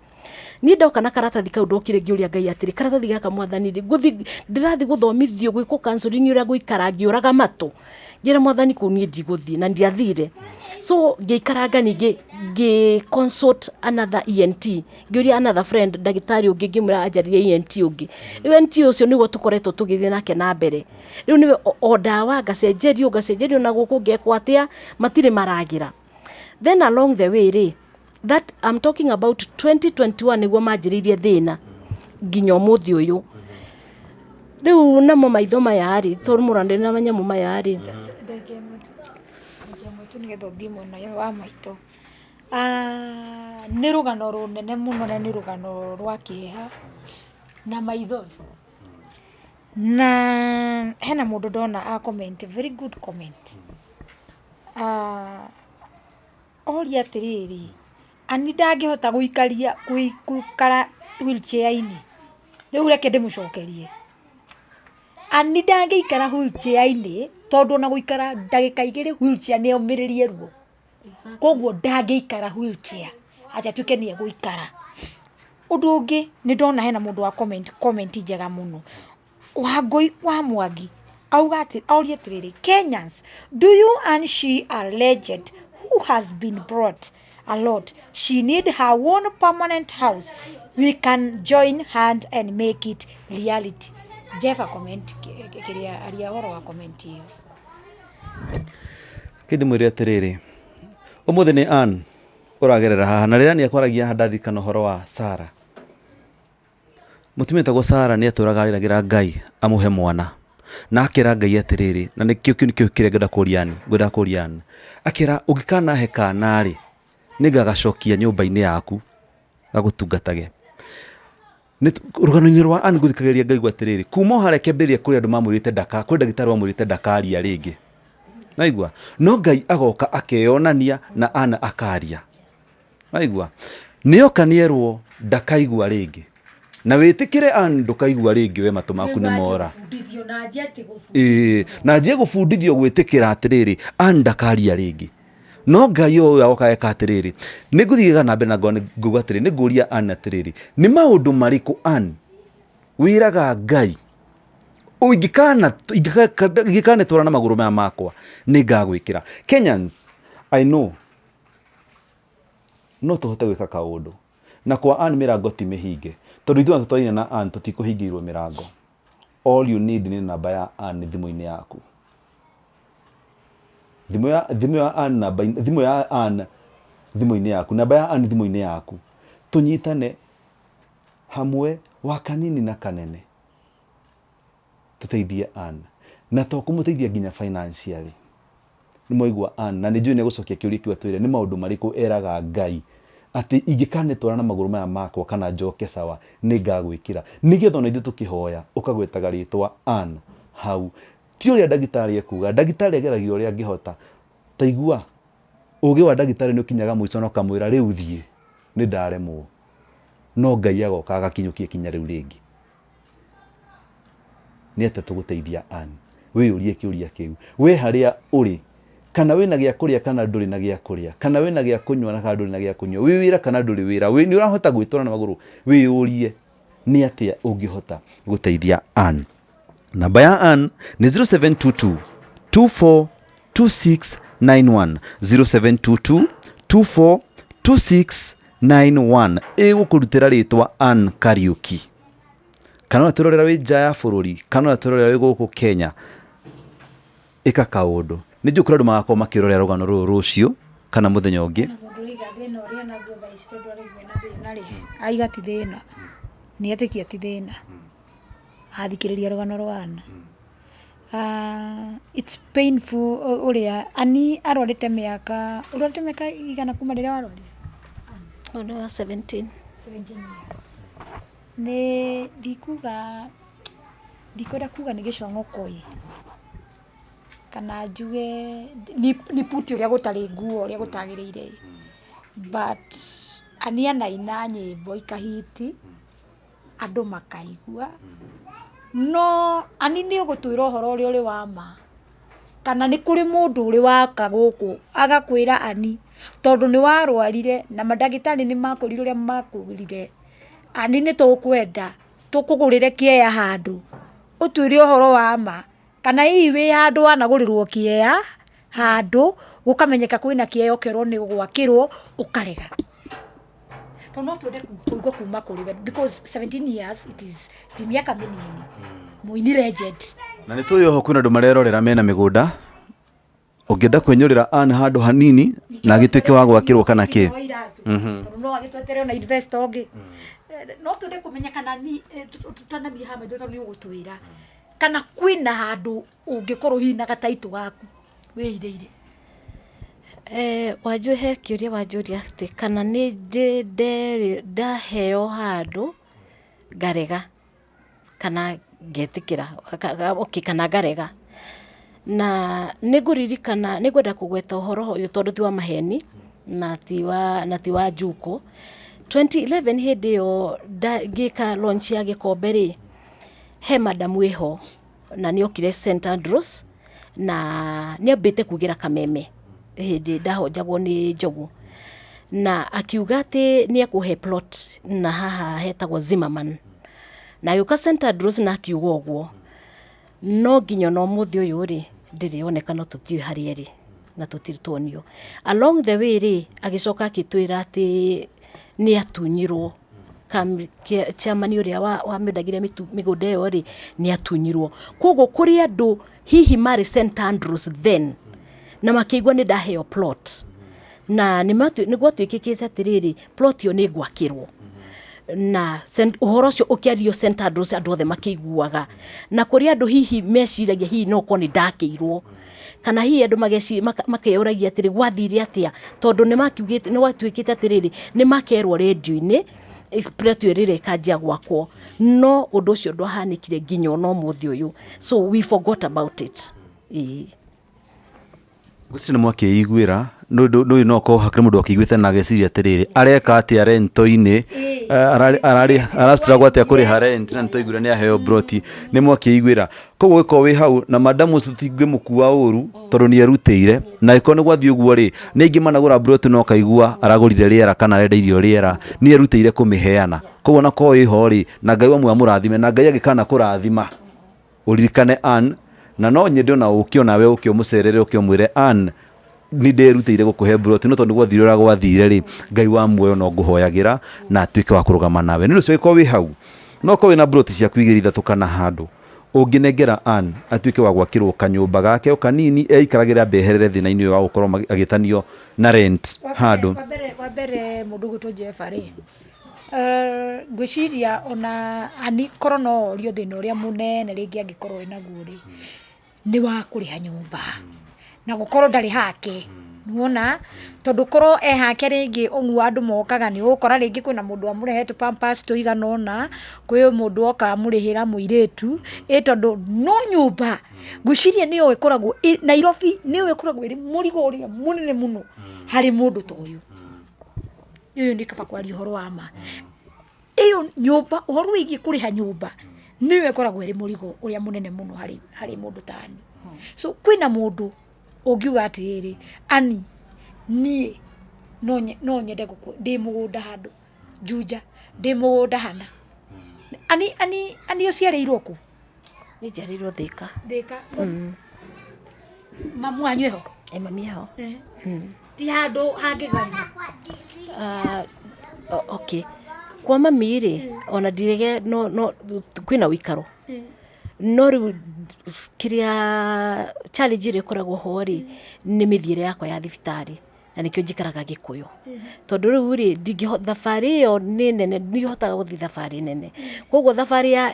Niĩ ndoka na karatathi kau, ndokire ngĩũria Ngai atĩrĩ, karatathi gaka Mwathani rĩ, ngũthi ndĩrathiĩ gũthomithio gwĩkwo counseling ũrĩa ngũikara ngĩũraga matũ? Ngĩra Mwathani kũu niĩ ndigũthiĩ, na ndiathire. So ngĩikaranga, ningĩ ngĩ consult another ENT, ngĩũria another friend ndagĩtarĩ ũngĩ, ngĩmwĩra anjarĩrie ENT ũngĩ. Rĩu ENT ũcio nĩguo tũkoretwo tũgĩthiĩ nake na mbere. Rĩu nĩwe o ndawa ngacenjerio, ngacenjerio na gũkũ, ngekwo atĩa, matirĩ maragĩra. Then along the way rĩ, that I'm talking about 2021, nĩguo manjĩrĩirie thĩna nginya ũmũthĩ ũyũ. Rĩu namo maitho maya rĩ, tondũ mũrandĩ na manyamũ maya rĩ. Ndagĩka ĩmwe tu, ndagĩka ĩmwe tu, nĩgetha ũthiĩ mwena ũyũ wa maitũ. Ah, nĩ rũgano rũnene mũno na nĩ rũgano rwa kĩeha na maithori. Na hena mũndũ ndona a comment, very good comment. Ah, oria atĩrĩrĩ, ani ndangĩhota gũikaria gũikara wheelchair-inĩ. Rĩu reke ndĩmũcokerie. Ani ndangĩikara wheelchair-inĩ tondũ ona gũikara ndagĩka 2 wheelchair nĩ omĩrĩrie ruo. Koguo ndangĩikara wheelchair atĩ atuĩke nĩ egũikara. Ũndũ ũngĩ nĩ ndona hena mũndũ wa comment, comment njega mũno. Wangũi wa Mwangi auga atĩ, oria atĩrĩrĩ, "Kenyans, do you and she a legend who has been brought a lot? She need her own permanent house. We can join hand and make it reality." Jeff, comment kĩrĩa aria ũhoro wa comment ĩyo. Kĩndĩ mwĩre atĩrĩrĩ, ũmũthĩ nĩ Ann ũragerera haha, na rĩrĩa nĩ akwaragia haha ndarikana ũhoro wa Sara. Mũtumia wĩtagwo Sara nĩ atũraga arĩragĩra Ngai amũhe mwana, na akĩra Ngai atĩrĩrĩ, na nĩkĩo kĩu nĩkĩo kĩrĩa ngwenda kũria Ann, ngwenda kũria Ann. Akĩra, ũngĩkanahe kana rĩ, nĩngagacokia nyũmba-inĩ yaku gagũtungatage. Rũgano-inĩ rwa Ann ngũthikagĩrĩria ngaigua atĩrĩrĩ, kuma o harĩa kĩambĩrĩria kũrĩ andũ mamwĩrĩte ndaka, kwĩ ndagĩtarĩ wamwĩrĩte ndakaria rĩngĩ. Naigua? No Ngai agoka akeyonania na Ann akaria. Naigua? Nĩoka nĩerwo ndakaigua rĩngĩ. Na wĩtĩkĩre Ann, ndũkaigua rĩngĩ, we matũ maku nĩ mora. Gũbundithio na njie atĩ gũbundithio. Ĩĩ, na njie gũbundithio gwĩtĩkĩra atĩrĩrĩ, Ann ndakaria rĩngĩ. No Ngai o ũyũ agoka eka atĩrĩrĩ, nĩ ngũthiaga na mbere na ngona ngauga atĩrĩrĩ, nĩ ngũria Ann atĩrĩrĩ, nĩ maũndũ marĩkũ Ann wĩraga Ngai ingĩkanetwara na magũrũ maya makwa nĩ ngagwĩkĩra? Kenyans, I know no tũhote gwĩka kaũndũ na kwa Ann mĩrango ti mĩhinge, tondũ ithuĩ ona tũtwaine na Ann tũtikũhingĩirwo mĩrango. All you need nĩ namba ya Ann thimũ-inĩ yaku, thimũ ya Ann, namba thimũ ya Ann thimũ-inĩ yaku, namba ya Ann thimũ-inĩ yaku, tũnyitane hamwe wa kanini na kanene tũteithie Ann, na to kũmũteithia nginya financially. Nĩ mwaigua Ann, na nĩ njũĩ nĩ egũcokia kĩũria kĩu atwĩre nĩ maũndũ marĩkũ eraga Ngai atĩ ingĩkanetwara na magũrũ maya makwa kana njoke sawa nĩ ngagwĩkĩra, nĩgetha ona ithuĩ tũkĩhoya ũkagwetaga rĩtwa Ann hau. Ti ũrĩa ndagĩtarĩ ekuga, ndagĩtarĩ ageragia ũrĩa angĩhota. Taigua ũgĩ wa ndagĩtarĩ nĩ ũkinyaga mũico na ũkamwĩra rĩu thiĩ, nĩ ndaremwo, no Ngai agoka agakinyũkia ikinya rĩu rĩngĩ. Nĩ atĩa tũgũteithia Ann? Wĩyũrie kĩũria kĩu we harĩa ũrĩ, kana wĩna gĩa kũrĩa kana ndũrĩ na gĩa kũrĩa, kana wĩna gĩa kũnyua na kana ndũrĩ na gĩa kũnyua, wĩ wĩra kana ndũrĩ wĩra, wĩ nĩ ũrahota gwĩtwara na magũrũ. Wĩyũrie nĩ atĩa ũngĩhota gũteithia Ann. Namba ya Ann nĩ 0722 24 2691, 0722 24 2691. Ĩgũkũrutĩra rĩtwa Ann Kariuki, kana ũrĩa tũrorera wĩ nja ya bũrũri, kana ũrĩa tũrorera wĩ gũkũ Kenya. Ĩka kaũndũ. Nĩ njũĩ kũrĩ andũ magakorwo makĩrorera rũgano rũrũ rũciũ kana mũthenya ũngĩ. Na mũndũ ũraiga thĩna ũrĩa naguo thaa ici, tondũ araigua ena thĩna rĩ, aiga ti thĩna, nĩ etĩkia ti thĩna athikĩrĩria rũgano rwa Anna. It's painful ũrĩa Ani arwarĩte mĩaka, ũrwarĩte mĩaka igana kuma rĩrĩa warwarire? Ũndũ wa 17. 17 years. Nĩ ndikuga. Ndikwenda kuga nĩ gĩcong'oko ĩ, kana njuge nĩ puti ũrĩa gũtarĩ nguo ũrĩa gũtagĩrĩire ĩ, but ani anaina nyĩmbo ikahiti, andũ makaigua, no ani nĩ ũgũtwĩra ũhoro ũrĩa ũrĩ wa ma, kana nĩ kũrĩ mũndũ ũrĩ waka gũkũ agakwĩra ani tondũ nĩ warwarire na mandagĩtarĩ nĩ makwĩrire ũrĩa makwĩrire, ani nĩ tũkwenda tũkũgũrĩre kĩeya handũ, ũtwĩre ũhoro wa ma, kana hihi wĩ handũ wanagũrĩrwo kĩeya handũ, gũkamenyeka kwĩna kĩeya ũkerwo nĩ ũgwakĩrwo ũkarega. Tondũ no twende kũigua kuma kũrĩ we because 17 years it is ti mĩaka mĩnini, mũini legend. Na nĩ tũĩ oho kwĩna andũ marerorera mena mĩgũnda, ũngĩenda kwĩnyũrĩra Ann handũ hanini na agĩtuĩke wa gwakĩrwo kana kĩ. Tondũ no agĩtwetere ona investor ũngĩ. No twende kũmenya kana ni tũtanathiĩ haha maitho tondũ nĩ ũgũtwĩra kana kwĩna handũ ũngĩkorwo hihi na gataitũ gaku wĩhithĩire. Wanjũ he kĩũria wanjũria atĩ kana nĩ ndĩ ndaheo handũ ngarega kana ngetĩkĩra, okay, kana ngarega. Na nĩ ngũririkana, nĩ ngwenda kũgweta ũhoro ũyũ tondũ ti wa maheni na ti wa njukũ. 2011 hĩndĩ ĩyo ngĩka launch ya gĩkombe rĩ, he madam wĩho na nĩ okire St Andrews na nĩ ambĩte kugĩra kameme hĩndĩ ndahonjagwo nĩ Njogu, na akiuga atĩ nĩ ekũhe plot na haha hetagwo Zimmerman, na agĩũka St Andrews na akiuga ũguo, no nginya ona ũmũthĩ ũyũ rĩ ndĩrĩ yoneka, no tũtiũĩ harĩa ĩrĩ na tũtirĩ tuonio. Along the way rĩ, agĩcoka akĩtwĩra atĩ nĩ atunyirwo chairman ũrĩa wamĩendagĩria mĩgũnda ĩyo rĩ, nĩ atunyirwo. Koguo kũrĩ andũ hihi marĩ St Andrews then na makĩigua nĩ ndaheo plot, na nĩ gwatuĩkĩkĩte atĩrĩrĩ, plot ĩyo nĩ ngwakĩrwo, na ũhoro ũcio ũkĩario St Andrews andũ othe makĩiguaga, na kũrĩ andũ hihi meciragia hihi no korwo nĩ ndakĩirwo, kana hihi andũ makeyũragia atĩrĩ gwathire atĩa, tondũ nĩ makiugĩte, nĩ gwatuĩkĩte atĩrĩrĩ nĩ makerwo rĩndiũ-inĩ plot ĩyo rĩrĩa ĩkanjia gwakwo, no ũndũ ũcio ndwahanĩkire nginya ona ũmũthĩ ũyũ, so we forgot about it. Ĩĩ. Ngwĩciria nĩ mwakĩiguĩra nĩ no korwo hakĩrĩ mũndũ akĩiguĩte na ageciria atĩrĩrĩ areka atĩa rento-inĩ, arastruggle atĩa kũrĩha rent, na nĩtwaiguire nĩ aheo broti, nĩ mwakĩiguĩra. Koguo ũgĩkorwo wĩ hau na madamu ũcio tũtingĩmũkua ũru tondũ nĩ erutĩire, na angĩkorwo nĩ gwathiĩ ũguo rĩ, nĩ aingĩ managũra broti no kaigua aragũrire rĩera kana arenda irio rĩera, nĩ erutĩire kũmĩheana. Koguo ona korwo wĩho rĩ, na Ngai wa muoyo amũrathime, na Ngai angĩkana kũrathima ũririkane Ann, na no nyende ona ũke onawe ũke ũmũcerere ũke ũmwĩre Ann nĩ nderutĩire gũkũhe broti, no tondũ gwathire ũrĩa gwathire rĩ, Ngai wa muoyo no ngũhoyagĩra na atuĩke wa kũrũgama nawe. Nĩ ũndũ ũcio ũngĩkorwo wĩ hau, no ũkorwo wĩna broti ciaku igĩrĩ ithatũ kana handũ, ũngĩnengera Ann atuĩke wa gwakĩrwo kanyũmba gake o kanini eikaragĩre ambe eherere thĩna-inĩ ũyũ wa gũkorwo agĩtanio na rent handũ. Wa mbere mũndũ ũgwĩtwo Jeff rĩ, ngwĩciria ona ani korwo no orio thĩna ũrĩa mũnene rĩngĩ angĩkorwo enaguo rĩ, nĩ wa kũrĩha nyũmba na gũkorwo ndarĩ hake, nĩwona, tondũ korwo e hake rĩngĩ ũguo andũ mokaga nĩ ũgũkora rĩngĩ kwĩna mũndũ amũrehe tũ pampers tũigana ũna, kwĩ mũndũ oka amũrĩhĩra mũirĩtu, ĩ tondũ no nyũmba ngwĩciria nĩyo ĩkoragwo Nairobi nĩyo ĩkoragwo ĩrĩ mũrigo ũrĩa mũnene mũno harĩ mũndũ ta ũyũ. Ũyũ nĩ kaba kwaria ũhoro wa ma. Ĩyo nyũmba, ũhoro wĩgiĩ kũrĩha nyũmba nĩyo ĩkoragwo ĩrĩ mũrigo ũrĩa mũnene mũno harĩ mũndũ ta Ani. So kwĩna mũndũ ũngiuga atĩrĩrĩ, Ani niĩ no nyende ndĩ mũgũnda handũ Juja, ndĩ mũgũnda hana. Ani ũciarĩirwo kũ? Niĩ njiarĩirwo Thĩka. Thĩka. Mamu wanyu eho? Ĩ, mami eho. Ti handũ hangĩgaĩrwo? Okay. Kwa mami rĩ, ona ndirege no kwĩna ũikaro. No rĩu kĩrĩa challenge ĩrĩa ĩkoragwo ho rĩ, nĩ mĩthiĩre yakwa ya thibitarĩ, na nĩkĩo njikaraga Gĩkũyũ. Tondũ rĩu rĩ, thabarĩ ĩyo nĩ nene, ndihotaga gũthiĩ thabarĩ nene. Koguo thabarĩ ya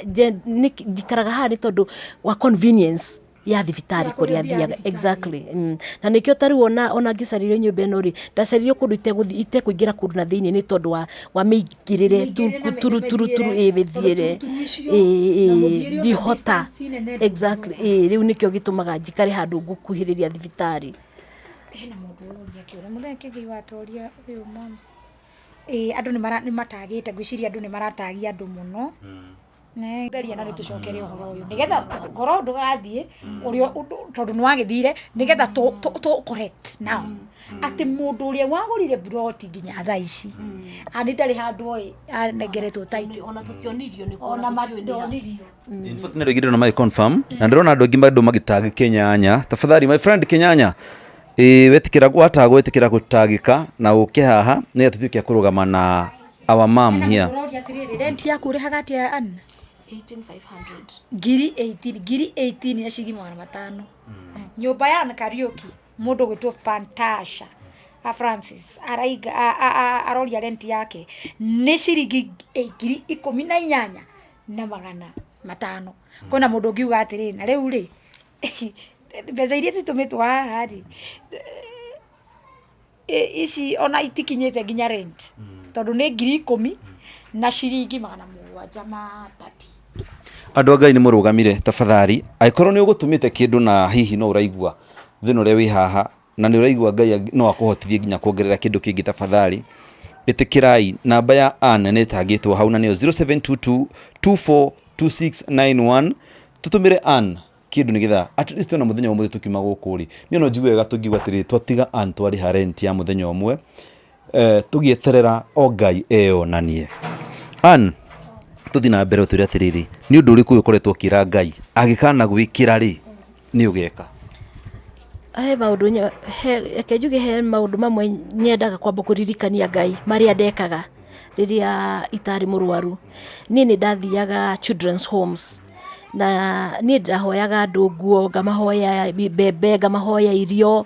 njikaraga haha nĩ tondũ wa convenience. Ya thibitarĩ. Ya kũrĩa kũrĩa ũthiaga thiaga. Thibitarĩ. Exactly. Na nĩkĩo tarĩu ona ngĩcaririo nyũmba ĩno rĩ, ndacaririo kũndũ itegũthiĩ, itekũingĩra kũndũ na thĩinĩ, nĩ tondũ wa mĩingĩrĩre. Mĩingĩrĩre na turu turu turu. mĩthiĩre, Ĩ mĩthiĩre. Tondũ turuturu icio, Ĩ na ĩ mũthiĩre ona ndihota. Distance nene. Exactly, ĩ rĩu nĩkĩo gĩtũmaga njikare handũ ngũkuhĩrĩria thibitarĩ. Hena mũndũ ũroria kĩũria mũthenya kĩngĩ watoria ũyũ mama. Ĩ andũ nĩ mara nĩ matagĩte, ngwĩciria andũ nĩ maratagia andũ mũno. Ne ngeria na nĩ tũcokere ũhoro ũyũ nĩgetha ngorwo ndũgathiĩ ũrĩa tondũ nĩ wagĩthire, nĩgetha tũ correct now atĩ mũndũ ũrĩa wagũrire buroti nginya thaa ici ani ndarĩ handũ oĩ anengeretwo title. Ona tũtionirio nĩ Ona matonirio. In fact, nĩ andũ aingĩ ndĩrona magĩ confirm na ndĩrona andũ aingĩ bado magĩtag Kenyanya. Tafadhali, my friend Kenyanya, ĩ wetĩkĩra watagwo, wetĩkĩra gũtagĩka na ũke haha nĩgetha tũtuĩke a kũrũgama na our mom here. Ũroria atĩrĩrĩ, rent yaku ũrĩhaga atĩa, Ann? 18500. Ngiri 18, ngiri 18 na ciringi 500, nyũmba ya Ann Kariuki. Mũndũ ũgwĩtwo Fantasha a Francis araiga aroria rent yake nĩ ciringi 18,500. Kwĩna mũndũ ũngiuga atĩrĩrĩ, na rĩu rĩ, mbeca iria citũmĩtwo haha rĩ, ici ona itikinyĩte nginya rent, tondũ nĩ 1730. Andũ a Ngai, nĩ mũrũgamire. Tafadhali, angĩkorwo nĩ ũgũtũmĩte kĩndũ na hihi no ũraigua thĩna ũrĩa wĩ haha na nĩ ũraigua Ngai no akũhotithie nginya kuongerera kĩndũ kĩngĩ, tafadhali ĩtĩkĩrai namba ya Ann nĩ ĩtangĩtwo hau na nĩyo 0722 242691. Tũtũmĩre Ann kĩndũ nĩgetha at least ona mũthenya ũmwe tũkiuma gũkũ rĩ, niĩ no njigue wega tũngiuga atĩrĩrĩ, twatiga Ann twarĩha rent ya mũthenya ũmwe, tũgĩeterera o Ngai eyonanie. Ann, tũthiĩ na mbere, ũtwĩre atĩrĩrĩ, nĩ ũndũ ũrĩkũ ũyũ ũkoretwo ũkĩra Ngai angĩkana gwĩkĩra rĩ, nĩ ũgeka? He maũndũ reke njuge, he maũndũ mamwe nyendaga kwamba kũririkania Ngai marĩa ndekaga rĩrĩa itarĩ mũrwaru. Niĩ nĩ ndathiaga children's homes na niĩ ndahoyaga andũ nguo, ngamahoya mbembe, ngamahoya irio,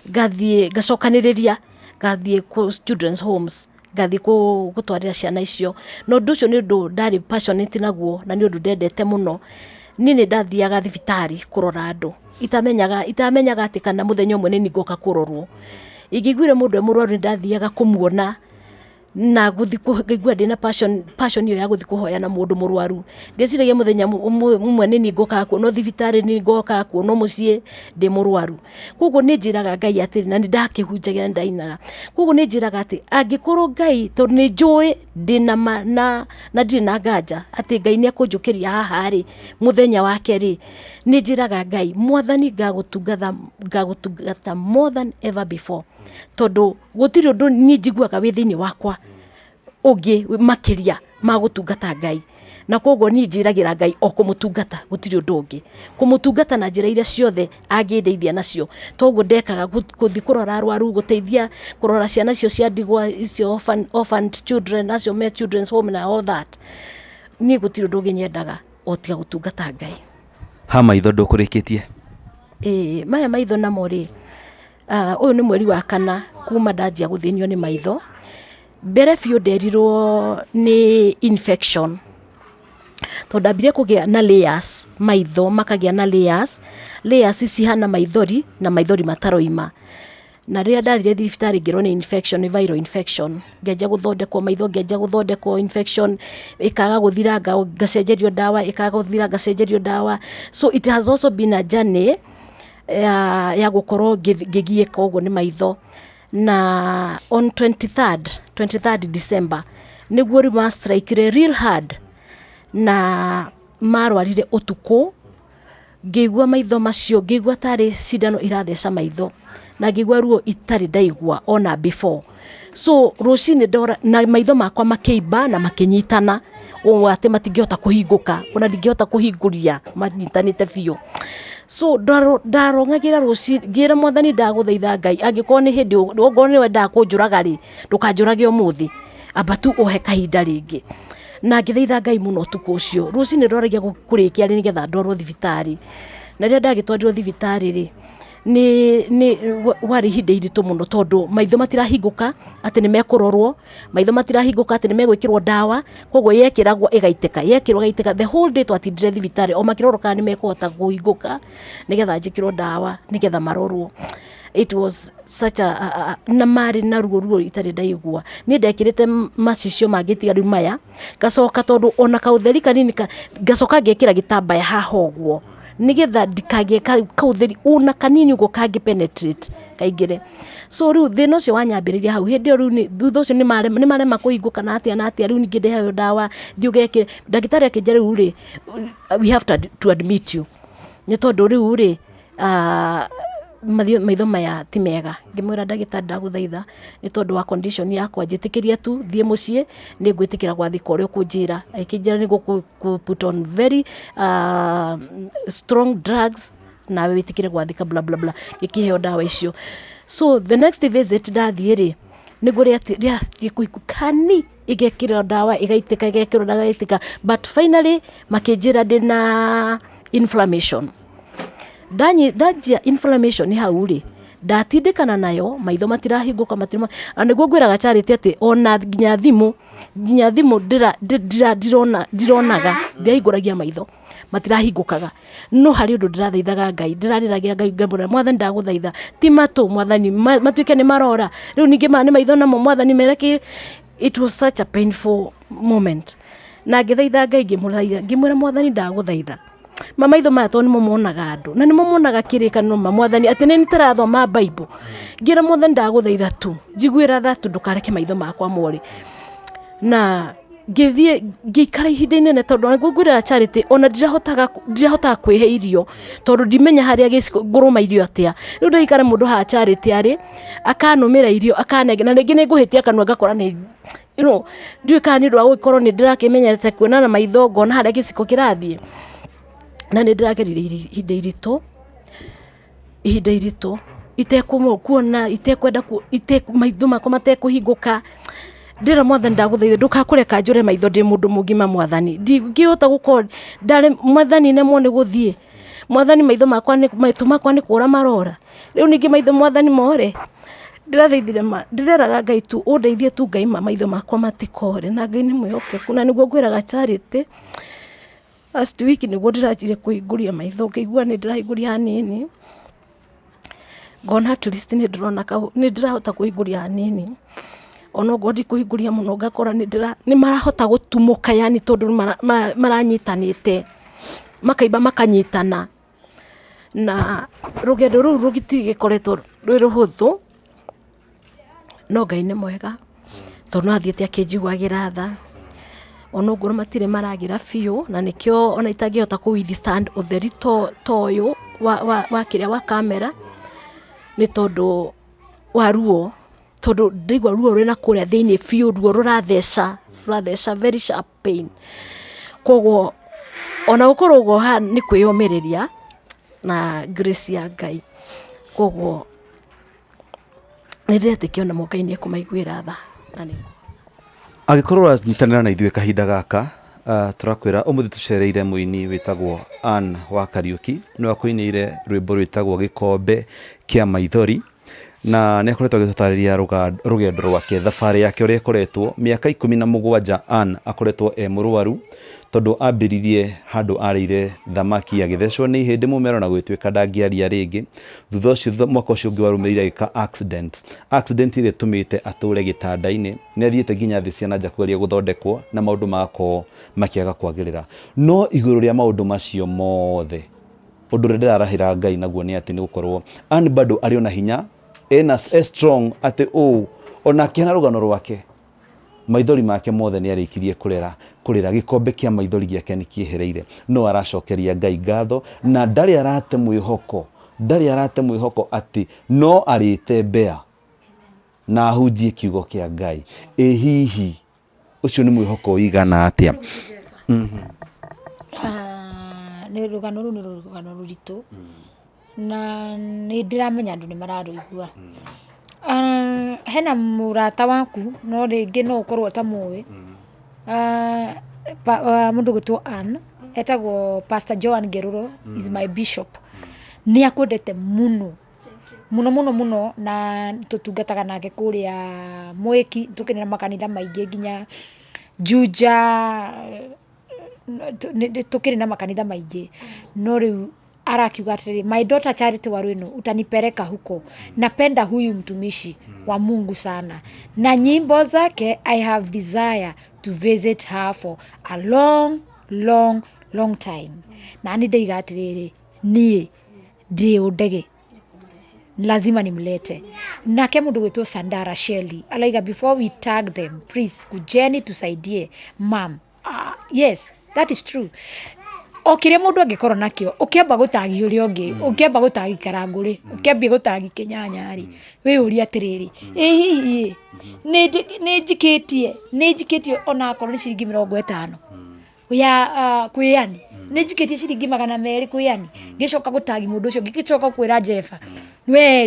ngathiĩ ngacokanĩrĩria, ngathiĩ kũ children's homes, ngathiĩ gũtwarĩra ciana icio. Na ũndũ ũcio nĩ ũndũ ndarĩ passionate naguo na nĩ ũndũ ndendete mũno. Niĩ nĩ ndathiaga thibitarĩ kũrora andũ itamenyaga atĩ kana mũthenya ũmwe nĩ niĩ ngoka kũrorwo. Ingĩiguire mũndũ e mũrwaru, nĩ ndathiaga kũmuona na gũthi ngaigua ndĩna passion ĩyo ya gũthi kũhoya na mũndũ mũrwaru. Ndĩciragia mũthenya ũmwe nĩ niĩ ngokaga kuonwo thibitarĩ, nĩ niĩ ngokaga kuonwo mũciĩ ndĩ mũrwaru. Koguo nĩ njĩraga Ngai atĩrĩ, na nĩ ndakĩhunjagia na nĩ ndainaga, koguo nĩ njĩraga atĩ angĩkorwo Ngai, tondũ nĩ njũĩ ndĩna ma na ndirĩ na nganja atĩ Ngai nĩ ekũnjũkĩria haha rĩ mũthenya wake rĩ, nĩ njĩraga Ngai, Mwathani, ngagũtungata, ngagũtungata more than ever before, tondũ gũtirĩ ũndũ niĩ njiguaga wĩ thĩinĩ wakwa ũngĩ makĩria ma gũtungata Ngai. Na koguo niĩ njĩragĩra Ngai o kũmũtungata, gũtirĩ ũndũ ũngĩ, kũmũtungata na njĩra iria ciothe angĩndeithia nacio. Toguo ndekaga gũthiĩ kũrora arwaru, gũteithia kũrora ciana icio cia ndigwa, icio orphaned children, acio me children's home na all that. Niĩ gũtirĩ ũndũ ũngĩ nyendaga o tiga gũtungata Ngai. Ha maitho ndũkũrĩkĩtie? Ĩĩ, maya maitho namo rĩ, ũyũ nĩ mweri wa kana kuma ndanjia gũthĩnio nĩ maitho. Mbere biũ nderirwo nĩ infection, tondũ ndambire kũgĩa na layers, maitho makagĩa na layers, layers cihana maithori na maithori mataroima. Na rĩrĩa ndathire thibitarĩ ngĩrwo nĩ infection, nĩ viral infection. Ngĩanjia gũthondekwo maitho, ngĩanjia gũthondekwo, infection ĩkaga gũthira, ngacenjerio ndawa, ĩkaga gũthira, ngacenjerio ndawa. So it has also been a journey ya gũkorwo ngĩgiĩka ũguo nĩ maitho. Na on 23rd December nĩguo rĩu ma strike real hard na marwarire ũtukũ. Ngĩigua maitho macio, ngĩigua tarĩ cindano iratheca maitho na ngĩigua ruo itarĩ ndaigua ona before. So rũcinĩ ndora na maitho makwa makĩimba na makĩnyitana ũũ atĩ matingĩhota kũhingũka, ona ndingĩhota kũhingũria, manyitanĩte biũ. So ndarong'agĩra rũcinĩ ngĩra Mwathani, ndagũthaitha Ngai, angĩkorwo nĩ hĩndĩ ongorwo nĩ wendaga kũnjũraga rĩ, ndũkanjũrage ũmũthĩ, amba tu ũhe kahinda rĩngĩ. Na ngĩthaitha Ngai mũno ũtukũ ũcio. Rũcinĩ ndoragia kũrĩkia rĩ, nĩgetha ndwarwo thibitarĩ. Na rĩrĩa ndagĩtwarirwo thibitarĩ rĩ, Nĩ warĩ ihinda iritũ mũno tondũ maitho matirahingũka atĩ nĩ mekũrorwo, maitho matirahingũka atĩ nĩ megwĩkĩrwo ndawa. Koguo yekĩragwo ĩgaitĩka, yekĩrwo ĩgaitĩka. The whole day twatindire thibitarĩ o makĩrorwo kana nĩ mekũhota kũhingũka nĩgetha njĩkĩrwo ndawa, nĩgetha marorwo. It was such a na marĩ na ruo, ruo itarĩ ndaigua. Niĩ ndekĩrĩte macicio mangĩ tiga rĩu maya. Ngacoka tondũ ona kaũtheri kanini ngacoka ngekĩra gĩtambaya haha ũguo nĩgetha ndikagĩe kaũtheri ona kanini ũguo kangĩ penetrate kaingĩre. So rĩu thĩna ũcio wanyambĩrĩria hau hĩndĩ ĩyo. Rĩu thutha ũcio nĩ marema kũhingũka na atĩa na atĩa. Rĩu ningĩ ndĩheo ndawa, thiĩ ũgekĩre. Ndagĩtarĩ akĩnjĩra, "Rĩu rĩ, we have to admit you nĩ tondũ rĩu rĩ maitho maya ti mega." Ngĩmwĩra, "Ndagĩtarĩ, ndagũthaitha, nĩ tondũ wa condition yakwa, njĩtĩkĩria tu thiĩ mũciĩ, nĩ ngwĩtĩkĩra gwathĩka ũrĩa ũkũnjĩra." Akĩnjĩra nĩ gũkũ put on very strong drugs, nawe wĩtĩkĩre gwathĩka, bla bla bla. Gĩkĩheo ndawa icio. So the next visit ndathiĩ rĩ, nĩguo rĩathiĩ kũhingũka, igekĩrwo ndawa ĩgaitĩka, ĩgekĩrwo ndawa ĩgaitĩka, but finally makĩnjĩra ndĩna inflammation. Ndanjia inflammation hau rĩ, ndatindĩkana nayo, maitho matirahingũka, matirĩ. Na nĩguo ngwĩraga Charity atĩ ona nginya thimũ ndĩra ndironaga, ndirahingũragia, maitho matirahingũkaga. No harĩ ũndũ ndĩrathaithaga Ngai, ndĩrarĩragĩra Ngai, ngamwĩra, "Mwathani, ndagũthaitha, ti matũ, Mwathani, matuĩke nĩ marora rĩu, ningĩ maya nĩ maitho namo, Mwathani, mereke." It was such a painful moment na ngĩthaitha Ngai, ngĩmũthaitha, ngĩmwĩra, "Mwathani, ndagũthaitha, ma maitho maya tondũ nĩmo monaga andũ na nĩmo monaga kĩrĩkanĩro, ma Mwathani, atĩ nĩ nĩtĩrathoma Bible." Ngĩra, "Mwathani, ndagũthaitha tu, njiguĩra tha tu, ndũkareke maitho makwa more." Na ngĩthiĩ ngĩikara ihinda inene tondũ ngwĩraga Charity ona ndirahotaga kwĩhe irio tondũ ndimenya harĩa gĩciko ngũrũma irio atĩa. Rĩu ndaikara mũndũ haha Charity arĩ akanũmĩra irio akanengera, na rĩngĩ nĩ ngũhĩtia kanua ngakora nĩ ndiũĩ kana nĩ ũndũ wa gũgĩkorwo nĩ ndĩrakĩmenyerete kuona na maitho, ngona harĩa gĩciko kĩrathiĩ. Na nĩ ndĩragerire ihinda iritũ, ihinda iritũ itekuona, itekwenda maitho makwa matekũhingũka. Ndĩra, "Mwathani, ndagũthaitha, ndũkakũreka njũre maitho ndĩ mũndũ mũgima. Mwathani, ndingĩhota gũkorwo ndarĩ, Mwathani, nemwo nĩ gũthiĩ. Mwathani, maitho makwa nĩ maitho makwa nĩ kũra marora rĩu, ningĩ maitho, Mwathani, more." Ndĩrathaithire ma ndĩreraga Ngai tu, ũndeithie tu Ngai, ma maitho makwa matikore. Na Ngai nĩ mwĩhokeku, na nĩguo ngwĩraga Charity, last week nĩguo ndĩranjire kũhingũria maitho, ngaigua nĩ ndĩrahingũria hanini, ngona at least nĩ ndĩrona nĩ ndĩrahota kũhingũria hanini, ona okorwo ndikũhingũria mũno, ngakora nĩ ndĩra nĩ marahota gũtumũka, yani tondũ maranyitanĩte makaimba makanyitana. Na rũgendo rũu rũtigĩkoretwo rwĩ rũhũthũ, no Ngai nĩ mwega tondũ no athiĩte akĩnjiguagĩra tha, ona okorwo matirĩ maragĩra biũ. Na nĩkĩo ona itangĩhota kũ withstand ũtheri to ũyũ wa kĩrĩa wa kamera, nĩ tondũ wa ruo, tondũ ndaigua ruo rwĩna kũrĩa thĩinĩ biũ, ruo rũratheca, rũratheca, very sharp pain. Koguo ona gũkorwo ũguo haha nĩ kwĩyũmĩrĩria na grace ya Ngai. Koguo nĩ ndĩretĩkia onamo Ngai nĩ ekũmaiguĩra tha na nĩ Angĩkorwo ũranyitanĩra na ithuĩ kahinda gaka, tũrakwĩra ũmũthĩ tũcereire mũini wĩtagwo Ann wa Kariũki. Nĩwe akũinĩire rwĩmbo rwĩtagwo Gĩkombe kĩa Maithori, na nĩ akoretwo agĩtũtarĩria rũgendo rwake, thabarĩ yake ũrĩa ĩkoretwo mĩaka 17. Ann akoretwo e mũrwaru tondũ ambĩrĩrie handũ arĩire thamaki agĩthecwo nĩ ihĩndĩ mũmero na gũgĩtuĩka ndangĩaria rĩngĩ. Thutha ũcio, mwaka ũcio ũngĩ warũmĩrĩire, agĩka accident, accident ĩrĩa ĩtũmĩte atũre gĩtanda-inĩ. Nĩ athiĩte nginya thĩ cia na nja kũgeria gũthondekwo na maũndũ magakorwo makĩaga kwagĩrĩra. No igũrũ rĩa maũndũ macio mothe, ũndũ ũrĩa ndĩrarahĩra Ngai naguo nĩ atĩ nĩ gũkorwo Ann bado arĩ ona hinya, ena e strong, atĩ ũũ ona akĩhana rũgano rwake, maithori make mothe nĩ arĩkirie kũrera kũrĩra, gĩkombe kĩa maithori gĩake nĩ kĩehereire, no aracokeria Ngai ngatho na ndarĩ arate mwĩhoko, ndarĩ arate mwĩhoko atĩ no arĩtembea na ahunjie kiugo kĩa Ngai. Ĩ hihi ũcio nĩ mwĩhoko ũigana atĩa? Ah, nĩ rũgano rũu nĩ rũgano rũritũ na nĩ ndĩramenya andũ nĩ mararũigua. Ah, hena mũrata waku, no rĩngĩ no ũkorwo ũtamũĩ. Ah, mũndũ ũgwĩtwo Ann, etagwo Pastor Joan Ngerũro, is my bishop. Nĩ akwendete mũno. Muno muno muno, na tũtungataga nake kũrĩa Mwĩki. Tũkĩrĩ na makanitha maingĩ nginya Juja, tũkĩrĩ na makanitha maingĩ. No rĩu arakiuga atĩrĩrĩ, "My daughter Charity Waruino, utanipeleka huko. Napenda huyu mtumishi wa Mungu sana na nyimbo zake. I have desire to visit her for a long, long, long time." Na nĩ ndaiga atĩrĩrĩ, niĩ ndĩ ũndege, lazima nimlete. Nake mũndũ gwĩtwo Sandara Shelley alaiga, "Before we tag them, please kujeni tusaidie mam." Yes, that is true. O kĩrĩa mũndũ angĩkorwo nakĩo, ũkĩamba gũtagi ũrĩa ũngĩ, ũkĩamba gũtagi karangũrĩ, ũkĩambia gũtagi kĩnyanya rĩ, wĩyũrie atĩrĩrĩ, ĩ hihi ĩ nĩ njikĩtie onakorwo nĩ ciringi 50 ya kwĩani, nĩ njikĩtie ciringi 200 kwĩani, ngĩcoka gũtagi mũndũ ũcio, ngĩgĩcoka kwĩra Jeba we.